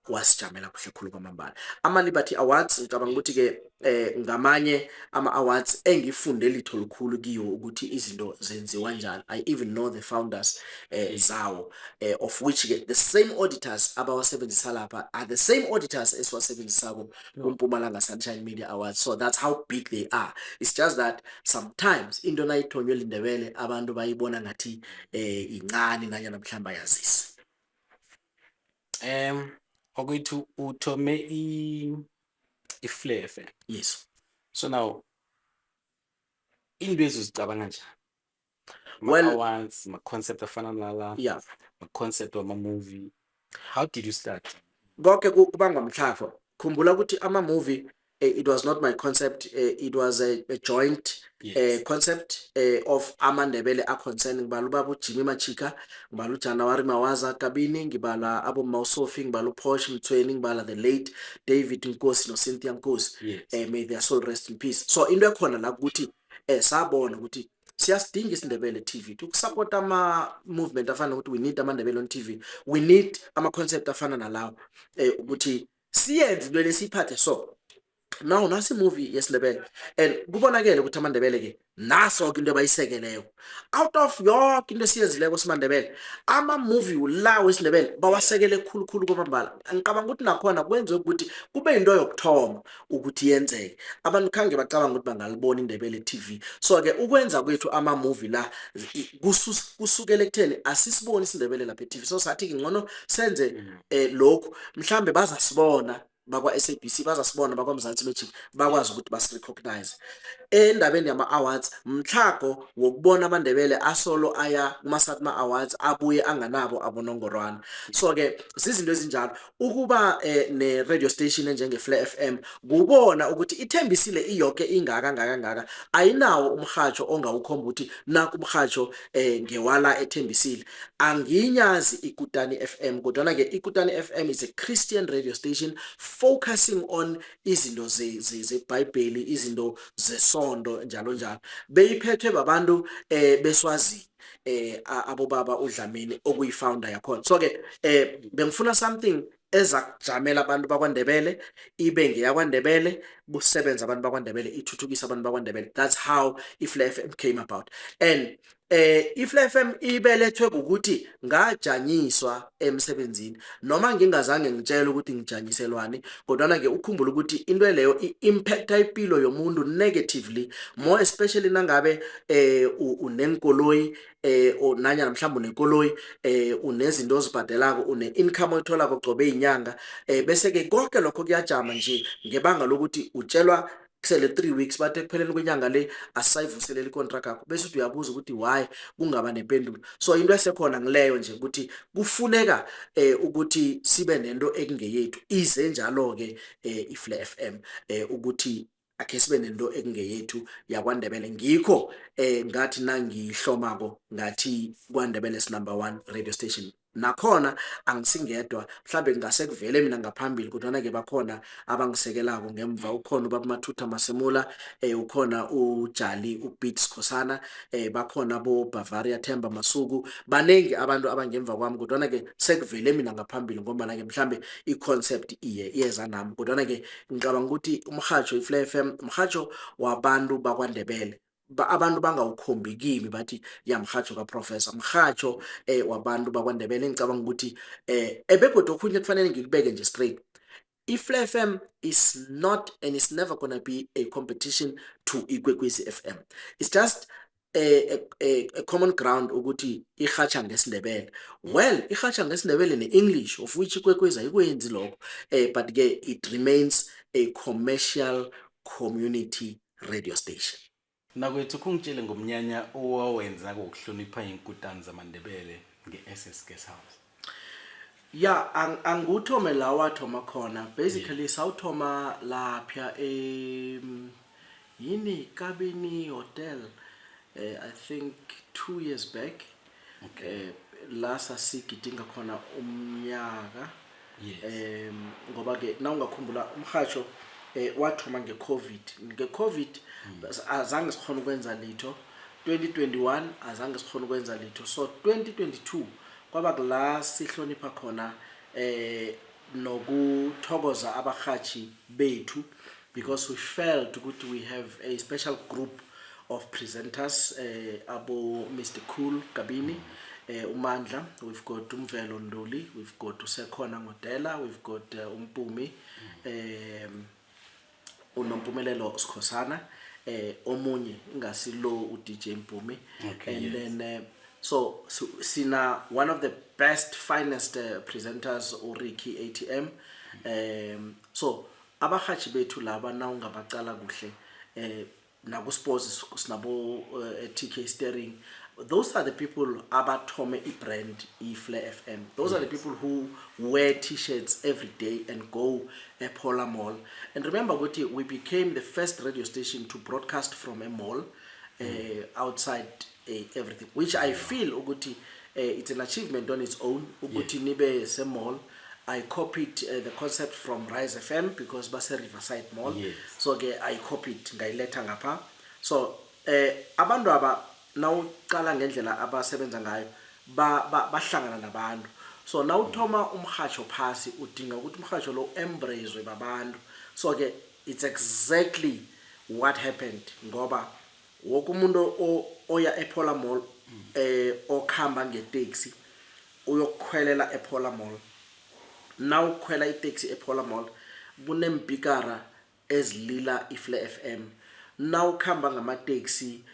wasijamela kuhle khulu kwamambala. Ama Liberty Awards, ngicabanga ukuthi ke ngamanye ama awards engifunde litho likhulu kiwo ukuthi izinto zenziwa njani. I even know the founders zawo, of which ke the same auditors abawasebenzisa lapha are the same auditors esiwasebenzisako kuMpumalanga Sunshine Media Awards. So that's how big they are. It's just that sometimes into nayithonywe liNdebele, abantu bayibona ngathi incane, nanyana mhlawumbe ayazisi. Okwethu uthome i iFlair FM. Yes. So now into ezozicabanga njani? Well- Awards, ma concept afana nala, ma concept wama movie. How did you start? Konke kubangwa mhlafo. Khumbula ukuthi ama-movie, it was not my concept, it was a joint concept of amaNdebele a-concern. Ngibala ubaba uJimmy Machika, ngibala uJanuary Mawaza Kabini, ngibala abomma uSophie, ngibala uPosh Mthweni, ngibala the late David Nkosi noCynthia Nkosi. May their soul rest in peace. So into ekhona la ukuthi sabona ukuthi siyasidinga isiNdebele TV to support ama movement afana nokuthi we need amaNdebele on TV, we need ama concept afana nalawo, ukuthi siyenze into lesiyiphathe. So now nasi movie yesiNdebele, and kubonakele ukuthi amaNdebele ke naso ke into abayisekeleyo out of yonke into esiyenzileko simaNdebele, ama-movie lawo esiNdebele bawasekele khulukhulu kwamambala. Ngicabanga ukuthi nakhona kwenziwe ukuthi kube yinto yokuthoma ukuthi yenzeke, abantu khange bacabanga ukuthi bangalibona iNdebele TV. So-ke ukwenza kwethu ama-movie la kusukela ekutheni asisiboni isiNdebele lapha e-TV, so sathi-ke ngcono senze lokhu, mhlambe bazasibona bakwa-SABC, bazasibona bakwaMzansi Magic, bakwazi ukuthi basi-recognize. Endabeni yama-awards, mtlhago wokubona amaNdebele asolo aya kuma-SATMA Awards abuye anganabo abonongorwana. So-ke zizinto ezinjalo. Ukuba ne-radio station enjenge-Flair FM, kubona ukuthi ithembisile iyoke ingaka ngaka ngaka, ayinawo umrhatjho ongawukhomba ukuthi naku umrhatjho ngewala ethembisile. Anginyazi iKutani FM, kodwana-ke iKutani FM is a Christian radio station focusing on izinto zeBhayibheli, izinto zesondo, njalo njalo. Beyiphethwe babantu beSwazini, abobaba uDlamini okuyi-founder yakhona. So-ke bengifuna something eza kujamela abantu bakwaNdebele, ibe ngeyakwaNdebele, kusebenza abantu bakwaNdebele, ithuthukisa abantu bakwaNdebele. That's how iFlair FM came about. And iFlair FM ibelethwe ukuthi ngajanyiswa emsebenzini, noma ngingazange ngitshele ukuthi ngijanyiselwani, kodwana-ke ukhumbule ukuthi into leyo i-impacta impilo yomuntu negatively, more especially nangabe unenkoloyi nanyana mhlawumbe unekoloyi, unezinto ozibhadelako, une-income oyitholako qobe inyanga, bese-ke konke lokho kuyajama nje ngebanga lokuthi utshelwa kusele 3 weeks, bathi ekupheleni kwenyanga le asisayivuselela icontract yakho, bese uthi uyabuza ukuthi why, kungaba nempendulo. So into esekhona ngileyo nje ukuthi kufuneka ukuthi sibe nento ekungeyethu. Ize njalo-ke iFlair FM, ukuthi akhe sibe nento ekungeyethu yakwaNdebele. Ngikho ngathi nangihlomako ngathi kwaNdebele is number 1 radio station. Nakhona angisingedwa, mhlambe ngingase kuvele mina ngaphambili, kodwana-ke bakhona abangisekelako ngemva. Ukhona ubaba Mathutha Masemula, ukhona uJali uBeat Sikhosana, bakhona bo Bavaria Themba Masuku, baningi abantu abangemva kwami, kodwana-ke sekuvele mina ngaphambili ngombana-ke mhlambe i-concept iye iyeza nami. Kodwana-ke ngicabanga ukuthi umrhatsho iFlair FM umrhatsho wabantu bakwaNdebele, abantu bangawukhombi kimi bathi ya mrhatsho kaprofessor, mrhatsho wabantu bakwaNdebele. Ngicabanga ukuthi begodu okhunye kufanele ngikubeke nje straight, iFlair FM is not and it's never gonna be a competition to Ikwekwezi FM. It's just a common ground ukuthi ihatsha ngesiNdebele. Well, ihatsha ngesiNdebele ne-English, of which Ikwekwezi ayikwenzi lokho, but ke it remains a commercial community radio station. Nakwethu, kungitshele ngomnyanya owawenza ngokuhlonipha inkutani zamaNdebele nge-SS Guest House. Ya, anguthome la wathoma khona. Basically sawuthoma lapha yini Kabini Hotel, I think 2 years back. La sasigidinga khona umnyaka. Ngoba ke nawungakhumbula umhatsho wathoma ngeCovid. NgeCovid azange sikhona ukwenza litho. 2021 azange sikhona ukwenza litho. So 2022 kwaba kula sihlonipha khona nokuthokoza abahathi bethu, because we felt ukuthi we have a special group of presenters, abo Mr Cool Kabini, uMandla, we've got Umvelo Nduli, we've got uSekhona Ngodela, we've got uMpumi, uNompumelelo Sikhosana, omunye ingasilo uDJ Mpumi. And then so sina one of the best finest presenters, uRicky ATM. So abahathi bethu laba na ungabacala kuhle, naku sports sinabo TK Steering. Those are the people abathome i-brand iFlair FM. Those are the people who wear t-shirts every day and go ePola Mall. And remember ukuthi we became the first radio station to broadcast from a mall, outside everything, which I feel ukuthi it's an achievement on its own ukuthi nibe se mall. I copied the concept from Rise FM because base Riverside Mall. So ke I copied, ngayiletha ngapha. So abantu aba nawuqala ngendlela abasebenza ngayo, bahlangana nabantu. So nawuthoma umhatsho phasi, udinga ukuthi umhatsho lo embrace babantu. So ke it's exactly what happened, ngoba wonke umuntu oya ePola Mall, okhamba ngeteksi uyokukhwelela ePola Mall. Nawukhwela iteksi ePola Mall, kunempikara ezilila iFlair FM. Nawukhamba ngamateksi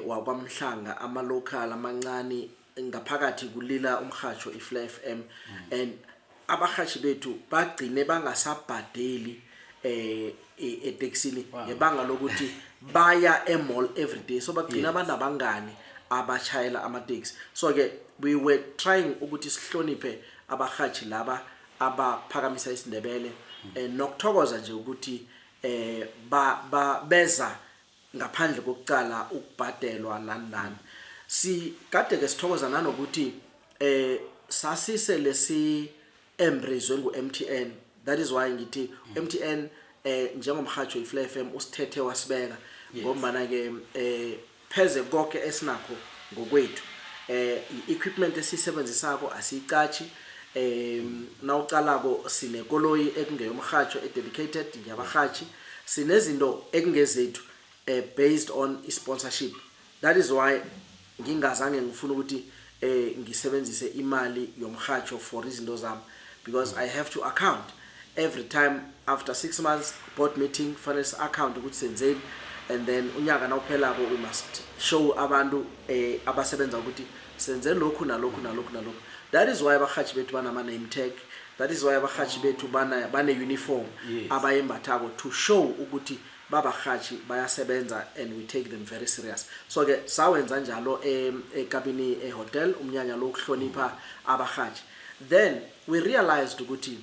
wakwaMhlanga, ama-local amancane, ngaphakathi kulila umhatsho iFlair FM. And abahashi bethu bagcine bangasabhadeli. etekisini ngebanga lokuthi baya e-mall every day, so bagcina banabangani abachayela amateksi. So ke we were trying ukuthi sihloniphe abahathi laba abaphakamisa isiNdebele, nokuthokoza nje ukuthi ba beza ngaphandle kokucala ukubhadelwa nani nani. Sikade ke sithokoza nanokuthi sasise lesi embrace ngu-MTN. That is why ngithi MTN njengomhajo iFly FM usithethe wasibeka, ngombana ke pheze konke esinakho ngokwethu, i-equipment esiyisebenzisako asiyicashi. Nawucalako sinekoloyi ekungeyomhajo, e-dedicated yabahashi, sinezinto ekungezethu based on i-sponsorship. That is why ngingazange ngifuna ukuthi ngisebenzise imali yomhajo for izinto zami, because I have to account every time. After 6 months, board meeting, fanele account ukuthi senzeni, and then unyaka nawuphelako we must show abantu abasebenza ukuthi senze lokhu nalokhu nalokhu nalokhu. That is why abahashi bethu banama name tag. That is why abahashi bethu bana bane uniform abayembathako to show ukuthi babahashi, bayasebenza, and we take them very serious. So ke sawenza njalo eKabini ehotel umnyanya lokuhlonipha abahashi. Then we realized ukuthi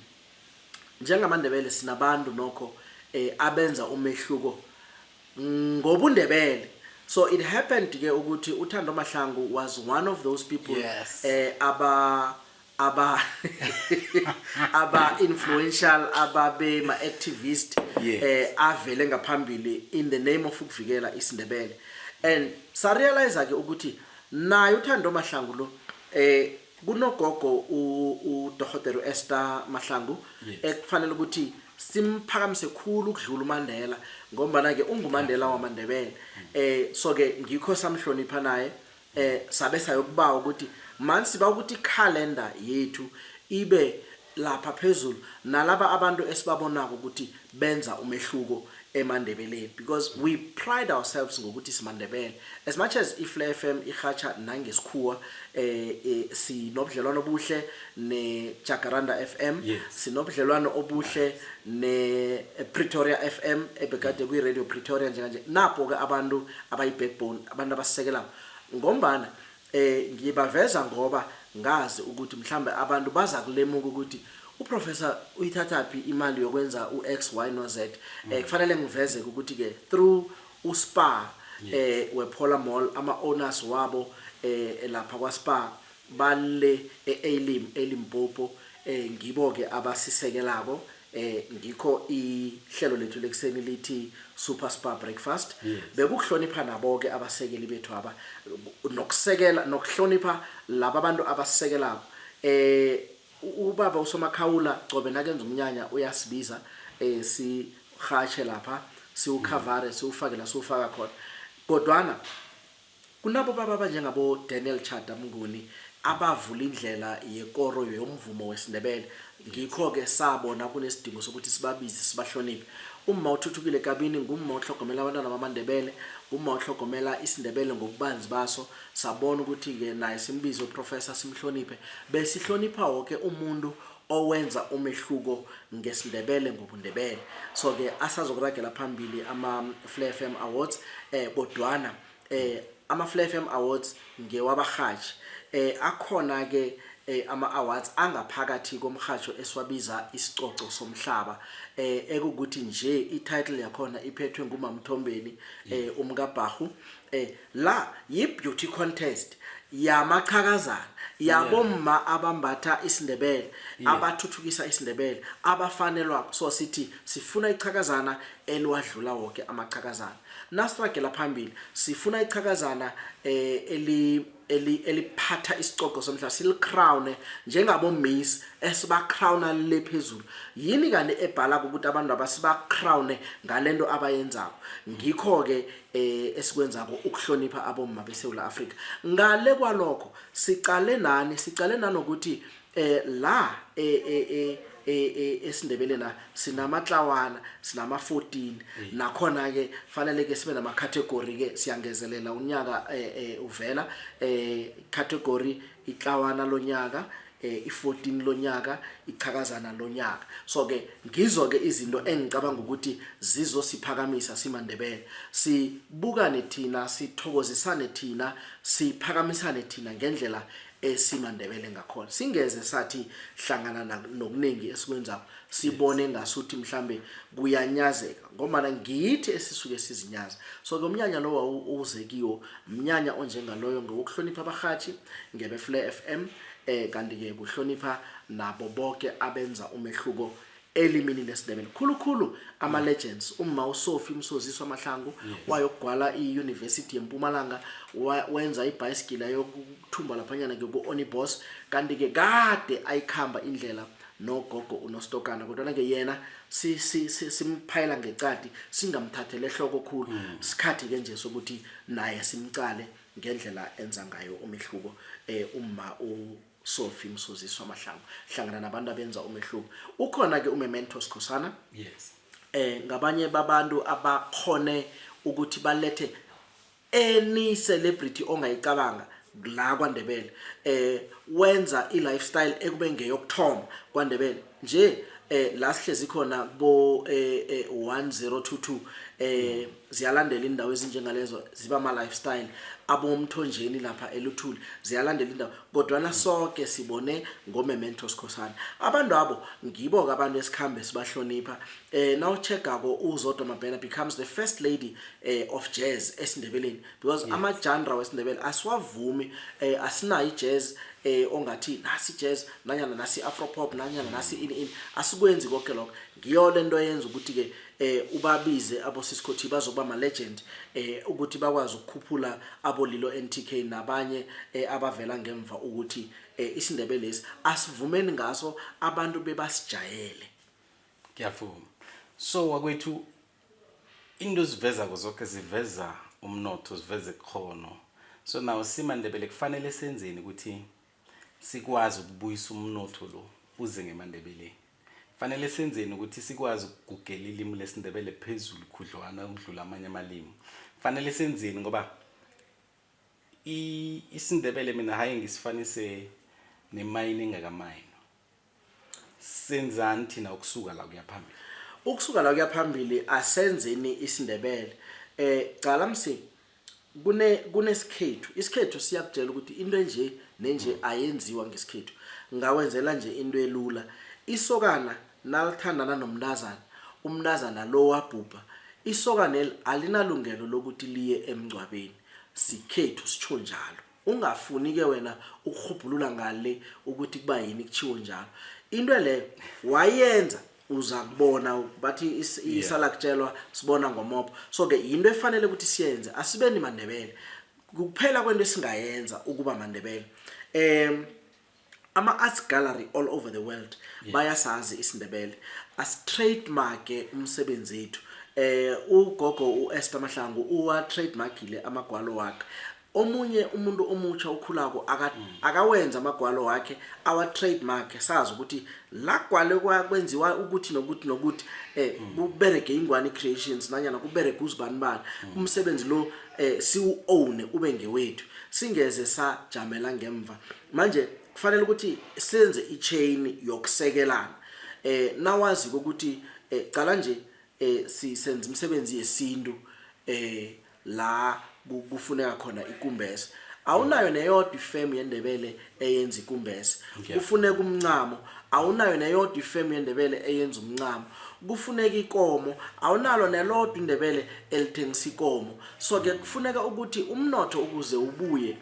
njengamaNdebele sinabantu nokho abenza umehluko ngobuNdebele. So it happened ke ukuthi uThando Mahlangu was one of those people aba influential, ababe ma activist avele ngaphambili in the name of ukuvikela isiNdebele. And sa realize ke ukuthi naye uThando Mahlangu lo, kunogogo uDokotela Esther Mahlangu ekufanele ukuthi simphakamise khulu ukudlula uMandela, ngombana ke unguMandela wamaNdebele. So ke ngikho samhlonipha naye, sabe sayokubawa ukuthi manje siba ukuthi calendar yethu ibe lapha phezulu nalaba abantu esibabonako ukuthi benza umehluko emaNdebeleni, because we pride ourselves ngokuthi simaNdebele. As much as iFly FM ihatsha nangesikhuwa, sinobudlelwano obuhle ne Jacaranda FM, sinobudlelwano obuhle ne Pretoria FM ebekade kwi Radio Pretoria njenganje. Napo ke abantu abayi backbone, abantu abasekelayo, ngombana ngibaveza ngoba ngazi ukuthi mhlambe abantu baza kulemuka ukuthi uprofessor uyithathaphi imali yokwenza uX, Y no Z. Kufanele ngiveze ukuthi ke through uSpar wePola Mall, ama owners wabo lapha kwaSpar bale eElim eLimpopo, ngibo ke abasisekelako. Ngikho ihlelo lethu lekuseni lithi Super Spar Breakfast. Bekuhlonipha nabo ke abasekeli bethu aba nokusekela nokuhlonipha laba abantu abasekelako. Ubaba uSomakhawula cobe nakenza umnyanya uyasibiza, sihatshe lapha, siwukhavare, siwufake la siwufaka khona. Kodwana kunabo baba abanjengabo Daniel Chada Mnguni abavula indlela yekoro yomvumo wesiNdebele. Ngikho ke sabona kunesidingo sokuthi sibabize, sibahloniphe. Umma uThuthukile Kabini ngumma ohlogomela abantwana bamaNdebele, ngumma ohlogomela isiNdebele ngobubanzi baso. Sabona ukuthi ke naye simbize uprofessor, simhloniphe. Besihlonipha wonke umuntu owenza umehluko ngesiNdebele, ngobuNdebele. So ke asazokuragela phambili ama Fly FM Awards, kodwana ama Fly FM Awards ngewabahaji. Akhona ke ama awards angaphakathi komhajo esiwabiza isicoco somhlaba, ekukuthi nje i-title yakhona iphethwe nguMamthombeni, umkaBhahu. La yi beauty contest yamachakazana, yabomma abambatha isiNdebele, abathuthukisa isiNdebele, abafanelwa. So sithi sifuna ichakazana eliwadlula wonke amachakazana. Nasiragela phambili, sifuna ichakazana eli eli eliphatha isicoco somhlaba, silicrown njengabo miss esiba crowna le phezulu. Yini kani ebhala ukuthi abantu abasiba crown ngalento abayenzako? Ngikho ke esikwenzako ukuhlonipha abomma beSouth Africa. Ngale kwalokho sicale nani, sicale nanokuthi la esiNdebele na sinamatlawana, sinama 14 nakhona ke fanele ke sibe nama category ke. Siyangezelela unyaka uvela category itlawana lonyaka. i-14 lonyaka, ichakazana lonyaka. So ke ngizo ke izinto engicabanga ukuthi zizosiphakamisa simaNdebele, sibukane thina, sithokozisane thina, siphakamisane thina ngendlela esimaNdebele ngakhona. Singeze sathi hlangana nokuningi esikwenzako sibone ngasuthi mhlambe kuyanyazeka, ngombana ngithi esisuke sizinyaza. So ke umnyanya lo wawuzekiwo mnyanya onjengaloyo ngokuhlonipha abarhatshi ngebeFlare FM, kanti ke kuhlonipha nabo bonke abenza umehluko elimini lesiNdebele, khulukhulu ama-legends, umma uSophie Msoziswa Mahlangu, wayokugwala i-University yeMpumalanga, wenza ibhayisikila yokuthumba laphanyana ke ku-Onibos, kanti-ke kade ayikhamba indlela nogogo uNostokana, kodwana-ke yena simphayela ngecadi, singamthathele ehloko khulu. Sikhathi-ke nje sokuthi naye simcale ngendlela enza ngayo umehluko, umma uSophie Msoziswa Mahlangu hlangana nabantu abenza umehluko. Ukhona ke uMemento Sikhosana. Ngabanye babantu abakhone ukuthi balethe any celebrity ongayicabanga la kwaNdebele, wenza i-lifestyle ekube ngeyokuthoma kwaNdebele nje, la sihlezi khona bo 1022, ziyalandela indawo ezinjengalezo, ziba ama lifestyle abomthonjeni lapha eLuthuli, ziyalandela indawo, kodwana sonke sibone ngoMemento Sikhosana. Abantu abo ngibo ke abantu esikhambe sibahlonipha. Nawucheckako, uZodwa Mabena becomes the first lady of jazz esiNdebeleni, because ama genre wesiNdebele asiwavumi, asinayo ijazz, ongathi nasi jazz nanyana nasi afro pop nanyana nasi ini ini, asikwenzi konke lokho. Ngiyo lento yenza ukuthi ke ubabize abo Sisco T bazokuba ama legend, ukuthi bakwazi ukukhuphula abo Lilo NTK nabanye abavela ngemva, ukuthi isiNdebele lesi asivumeni ngaso, abantu bebasijayele. Ngiyavuma. So wakwethu, into zivezako zonke ziveza umnotho, ziveza ikhono. So now simaNdebele kufanele senzeni ukuthi sikwazi ukubuyisa umnotho lo uze ngemaNdebeleni? Fanele senzeni ukuthi sikwazi ukugugela ilimi lesiNdebele phezulu khudlwana ukudlula amanye amalimi? Fanele senzeni? Ngoba isiNdebele mina hayi ngisifanise nemayini engakamayini. Senzani thina ukusuka la kuya phambili? Ukusuka la kuya phambili, asenzeni isiNdebele. Cala msi, kunesikhethu, isikhethu siyakutshela ukuthi into enje nenje ayenziwa ngesikhethu. Ngawenzela nje into elula, isokana nalithandana nomntazana, umntazana lo wabhubha, isokana alinalungelo lokuthi liye emngcwabeni. Sikhethu sitsho njalo. Ungafuni ke wena ukuhubhulula ngale ukuthi kuba yini kuchiwo njalo. Into leyo wayenza, uza kubona bathi isala kutshelwa sibona ngomopho. So ke into efanele ukuthi siyenze, asibeni maNdebele, kuphela kwento esingayenza ukuba maNdebele. Ama arts gallery all over the world bayasazi isiNdebele. Asi-trademark umsebenzi wethu. Ugogo uEsther Mahlangu uwa trademarkile amagwalo wakhe. Omunye umuntu omutsha okhulako akawenza amagwalo wakhe, awa trademark, sazi ukuthi la gwale kwenziwa ukuthi nokuthi nokuthi, kuberege Ingwani Creations nanyana kuberege uzibani bani. Umsebenzi lo siwu own, ube ngewethu, singeze sajamela ngemva. Manje kufanele ukuthi senze i-chain yokusekelana. Nawazi ukuthi, cala nje, sisenza imisebenzi yesintu, la kufuneka khona ikumbese, awunayo neyodwa ifemu yeNdebele eyenza ikumbese. Kufuneka umncamo, awunayo neyodwa ifemu yeNdebele eyenza umncamo. Kufuneka ikomo, awunalo nelodwa iNdebele elithengisa ikomo. So ke kufuneka ukuthi umnotho ukuze ubuye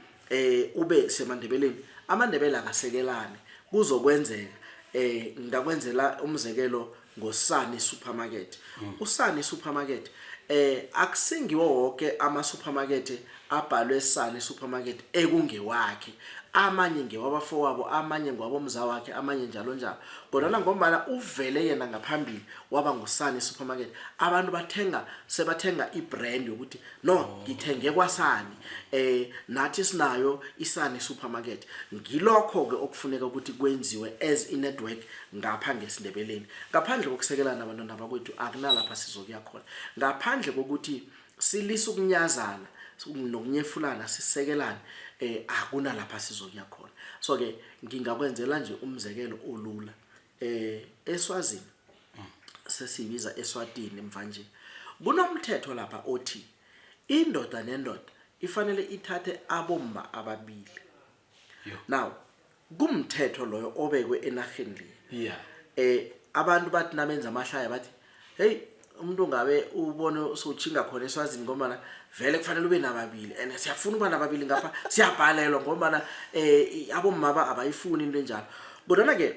ube semaNdebeleni, amaNdebele akasekelane, kuzokwenzeka. Ngakwenzela umzekelo ngoSani Supermarket. USani Supermarket, akusingiwo wonke ama supermarket abhalwe Sani Supermarket ekungewakhe, amanye ngewabafowabo, amanye ngwabomza wakhe, amanye njalo njalo, kodwa ngombana uvele yena ngaphambili waba nguSani Supermarket, abantu bathenga, sebathenga ibrand yokuthi no, ngithenge kwaSani. Nathi sinayo iSani Supermarket. Ngilokho ke okufuneka ukuthi kwenziwe as i network ngapha ngesiNdebeleni. Ngaphandle kokusekelana, abantwana bakwethu, akunalapha sizokuya khona, ngaphandle kokuthi silise ukunyazana nokunyefulana, sisekelane. Akunalapha sizokuya khona. So ke ngingakwenzela nje umzekelo olula. ESwazini, sesiyibiza eSwatini mvanje, kunomthetho lapha othi indoda nendoda ifanele ithathe abomma ababili. Now kumthetho loyo obekwe enarheni le. Abantu bathi nabenza amahlaya bathi, hey, umuntu ngabe ubone usowutshinga khona eSwazini, ngombana vele kufanele ube nababili, and siyafuna ukuba nababili ngapha, siyabhalelwa ngombana abomma abayifuni into enjalo. Kodwana ke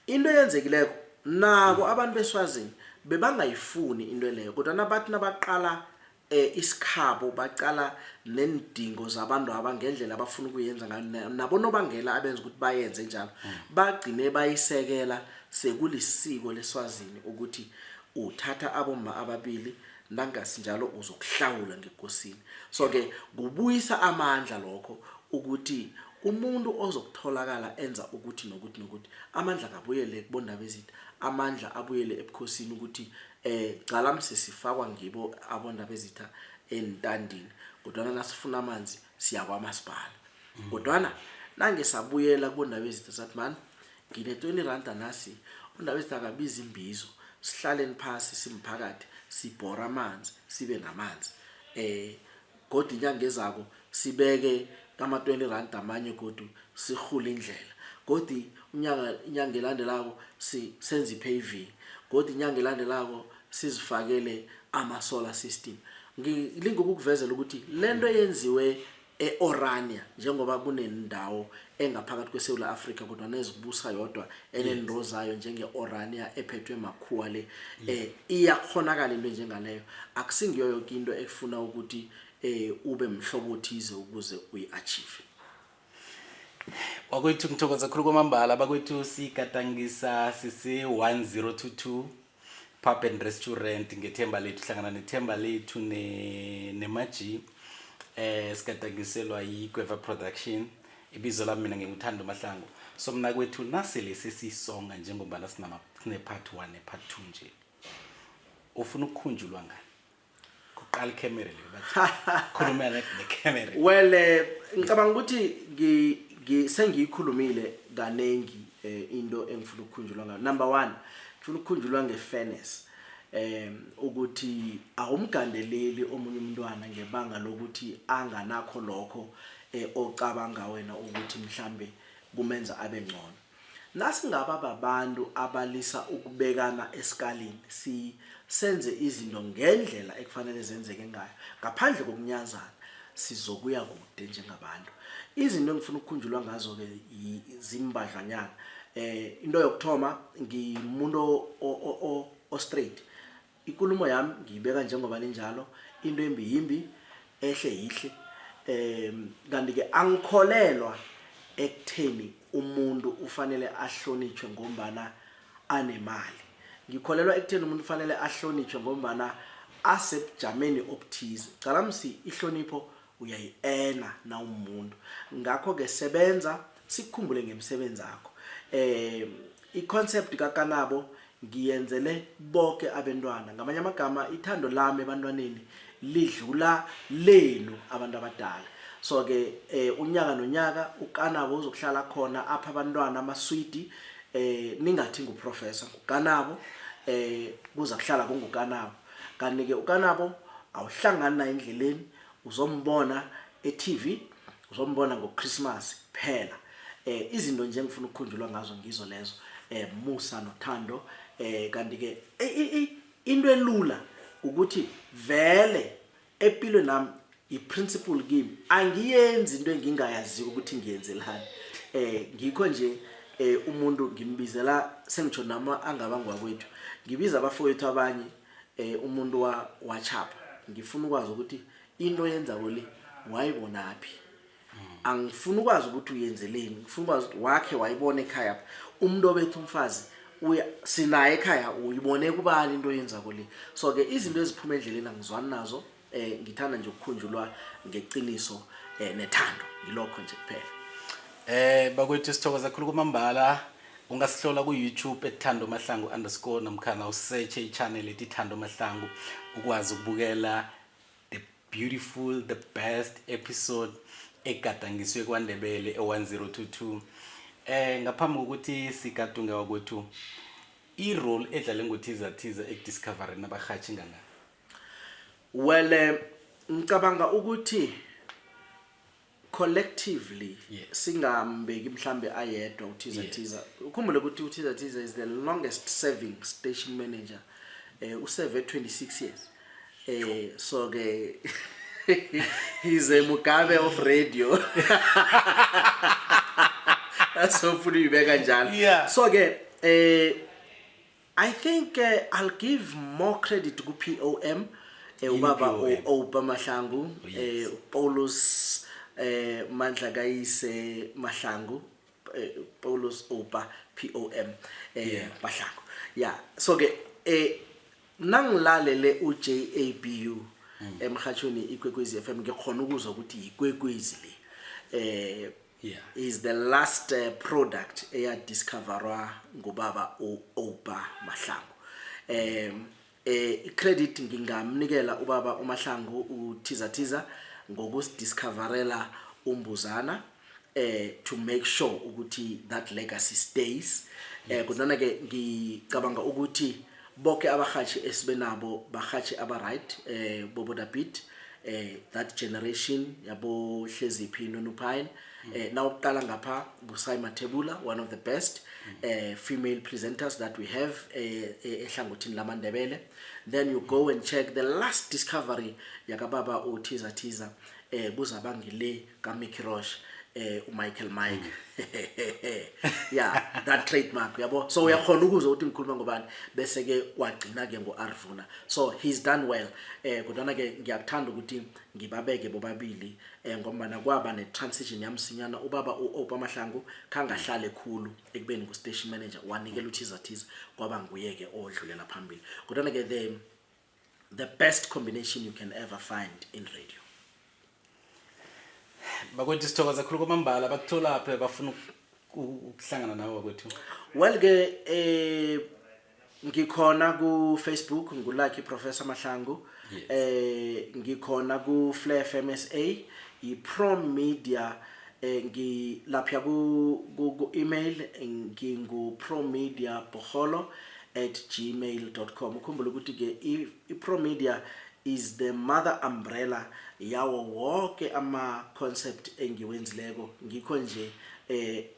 into eyenzekileko, nabo abantu beSwazini bebangayifuni into leyo, kodwana bathi nabaqala isikhabo, baqala nendingo zabantu aba ngendlela abafuna ukuyenza ngayo, nabonobangela abenza ukuthi bayenze njalo, bagcine bayisekela. Sekulisiko leSwazini ukuthi uthatha abomma ababili, nangasinjalo uzokuhlawula ngekosini. So ke kubuyisa amandla lokho ukuthi umuntu ozokutholakala enza ukuthi nokuthi nokuthi, amandla kabuyele kubondaba ezitha, amandla abuyele ebukhosini, ukuthi cala msisifakwa ngibo abondaba ezitha entandini, kodwana nasifuna amanzi siya kwamasipala. Kodwana nange sabuyela kubondaba ezitha sathi, mani, ngine 20 randa nasi, undaba ezitha akabiza imbizo, sihlaleni phasi simphakathi, sibhora amanzi, sibe namanzi. Kodwa inyanga ezako sibeke ama-20 rand amanye, godu sihule indlela, godi unyaka inyanga elandelako senze i-paving, godi inyanga elandelako sizifakele ama-solar system. Ngilinga ukukuvezela ukuthi lento yenziwe e-Orania, njengoba kunendawo engaphakathi kweSouth Africa kodwa nezibusa yodwa, enendo zayo njenge-Orania ephethwe makhuwa le, iyakhonakala into enjengaleyo. Akusingiyo yoke into efuna ukuthi ube mhlobo othize ukuze uyi-achieve. Bakwethu, ngithokoza khulu kwamambala. Bakwethu, sigadangisa sise 1022 Pub and Restaurant ngethemba lethu, hlangana nethemba lethu nemaji. Sigadangiselwa yiGweva Production. Ibizo lami mina nginguThando Mahlangu. So mna kwethu, nasele sesisonga, njengoba sine part 1 ne-part 2 nje, ufuna ukukhunjulwa ngani? Kuqala ikhemera le, bathi khulumela nekhemera. Well, ngicabanga ukuthi sengiyikhulumile kanengi into engifuna ukukhunjulwa ngayo. Number 1, ngifuna ukukhunjulwa ngefairness, ukuthi awumgandeleli omunye umntwana ngebanga lokuthi anganakho lokho ocabanga wena ukuthi mhlambe kumenza abe ngcono. Nasingaba babantu abalisa ukubekana esikalini, si senze izinto ngendlela ekufanele zenzeke ngayo ngaphandle kokunyazana, sizokuya kude njengabantu. Izinto engifuna ukukhunjulwa ngazo-ke zimbadlwanyana. Into yokuthoma, ngimuntu o-straight. Ikulumo yami ngiyibeka njengoba linjalo, into embi yimbi, ehle yihle. Kanti-ke angikholelwa ekutheni umuntu ufanele ahlonitshwe ngombana anemali. Ngikholelwa ekutheni umuntu ufanele ahlonitshwe ngombana asebujameni obuthize. Cala msi, ihlonipho uyayi-ena nawumuntu. Ngakho-ke sebenza, sikukhumbule ngemisebenzi yakho. I-concept kaKanabo ngiyenzele bonke abantwana. Ngamanye amagama, ithando lami ebantwaneni lidlula lenu abantu abadala. So ke unyaka nonyaka uKanabo uzokuhlala khona apha abantwana amaswidi. Ningathi nguprofessor, nguKanabo, kuza kuhlala kunguKanabo. Kanti ke uKanabo awuhlangani naye endleleni, uzombona e-TV, uzombona ngoChristmas kuphela. Izinto nje engifuna ukukhunjulwa ngazo ngizo lezo, musa nothando. Kanti ke into elula ukuthi vele empilweni nami i-principle kimi, angiyenzi into engingayaziko ukuthi ngiyenzelani. Ngikho nje umuntu ngimbizela, sengitsho nama angaba ngwakwethu, ngibiza abafowethu abanye, umuntu wa wachapha, ngifuna ukwazi ukuthi into yenzako le wayibonaphi. Angifuni ukwazi ukuthi uyenzeleni, ngifuna ukwazi ukuthi wakhe wayibona ekhaya umuntu obethu umfazi uya sinaye ekhaya, uyibone kubani into oyenzako le. So ke izinto eziphuma endleleni angizwani nazo. Ngithanda nje ukukhunjulwa ngeqiniso nethando, ngilokho nje kuphela. Bakwethu, sithokoza kakhulu kwamambala. Ungasihlola ku YouTube @Thando Mahlangu underscore, namkhana usearch i-channel ethi Thando Mahlangu, ukwazi ukubukela the beautiful, the best episode. Egadangiswe kwaNdebele e-1022. Ngaphambi kokuthi sigadunge wakwethu, i-role edlale nguthiza thiza ekudiscovereni abarhatshi ngangani? Well, ngicabanga ukuthi collectively, singambeki mhlambe ayedwa uthiza thiza. Ukhumbule ukuthi uthiza thiza is the longest serving station manager, userve 26 years, so ke he's a Mugabe of radio, so ufuna uyibeka njalo. So ke I think I'll give more credit ku POM, ubaba POM? Oupa Mahlangu, Paulus Mandla kayise Mahlangu, Paulus Oupa POM Mahlangu. Yeah, so ke nangilalele uJABU emhathweni Ikwekwezi FM, ngikhona ukuzwa ukuthi ikwekwezi le is the last product eyadiscoverwa ngubaba uOupa Mahlangu. Credit ngingamnikela ubaba uMahlangu uthiza thiza ngokusidiscoverela umbuzana, to make sure ukuthi that legacy stays. Kodwa ke ngicabanga ukuthi bonke abahashi esibenabo bahashi aba right, Bobo David, that generation yabo Hleziphi Nonupine, nawuqala ngapha kuSai Mathebula, one of the best female presenters that we have ehlangothini lamaNdebele. Then you go and check the last discovery yakababa uThiza Thiza, kuzabangile kaMickey Roche, uMichael Mike, yeah, that trademark yabo. So uyakhona ukuzwa ukuthi ngikhuluma ngobani, bese ke kwagcina ke ngoArvuna. So he's done well, kodwa ke ngiyakuthanda ukuthi ngibabeke bobabili, ngoba kwaba ne transition yamsinyana. Ubaba uOpa Mahlangu khangahlale khulu ekubeni ngu station manager, wanikela uthiza thiza, kwaba nguye ke odlulela phambili. Kodwa ke the best combination you can ever find in radio. Bakwethu, sithokoza khulu kwamambala. Bakutholaphi bafuna ukuhlangana nawe bakwethu? Well ke, ngikhona ku Facebook, nguLucky Professor Mahlangu. Ngikhona ku Flair FM SA, i Pro Media, ngi lapha ku email ngingu promediabogolo@gmail.com. Ukhumbule ukuthi ke i Pro Media is the mother umbrella yawo wonke ama concept engiwenzileko. Ngikho nje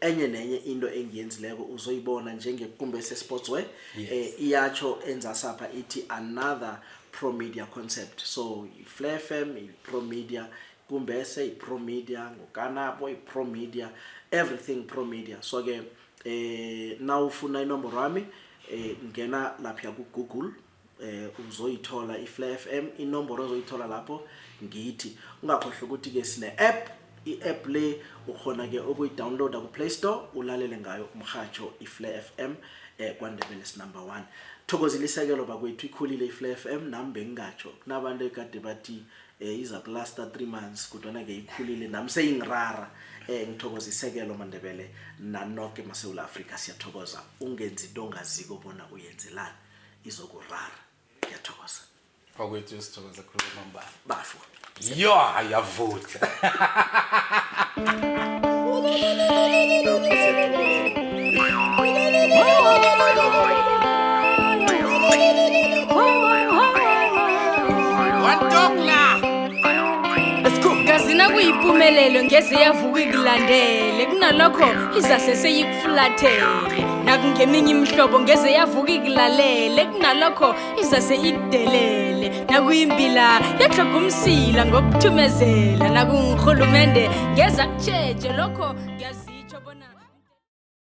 enye nenye into engiyenzileko uzoyibona njengekumbe sportswear, iyatsho enzasapha ithi another Pro Media concept. So i-Flair FM i-Pro Media, kumbese i-Pro Media, ngokanabo i-Pro Media, everything Pro Media. So ke nawufuna inomboro wami, ngena lapha ku Google, uzoyithola iFlair FM, inomboro ozoyithola lapho. Ngithi ungakhohlwa ukuthi ke sine app. I-app le ukhona ke ukuyidownloada ku Play Store, ulalele ngayo umhajo iFlair FM kwaNdebele number 1. Thokozile isekelo bakwethu, ikhulile iFlair FM. Nami bengingatsho, kunabantu ekade bathi iza kulasta 3 months, kodwa ke ikhulile, nami seyingirara. Ngithokoza isekelo maNdebele nanoke maSouth Africa, siyathokoza. Ungenzi into ongaziko bona uyenzelani, izokurara. Ngiyathokoza. Bakwethu, sithokoza khulu kwamambala. Bafu. Yo, yavutha. Kazina kuyimpumelelo ngeze yavuka ikulandele, kunalokho izase seyikufulathele. Nakungeminye imihlobo ngeze yavuka ikulalele, kunalokho izase ikudelele. Nakuyimbila yatlhoga umsila ngokuthumezela, nakungurhulumende ngeza kutshetshe lokho ngiyazi.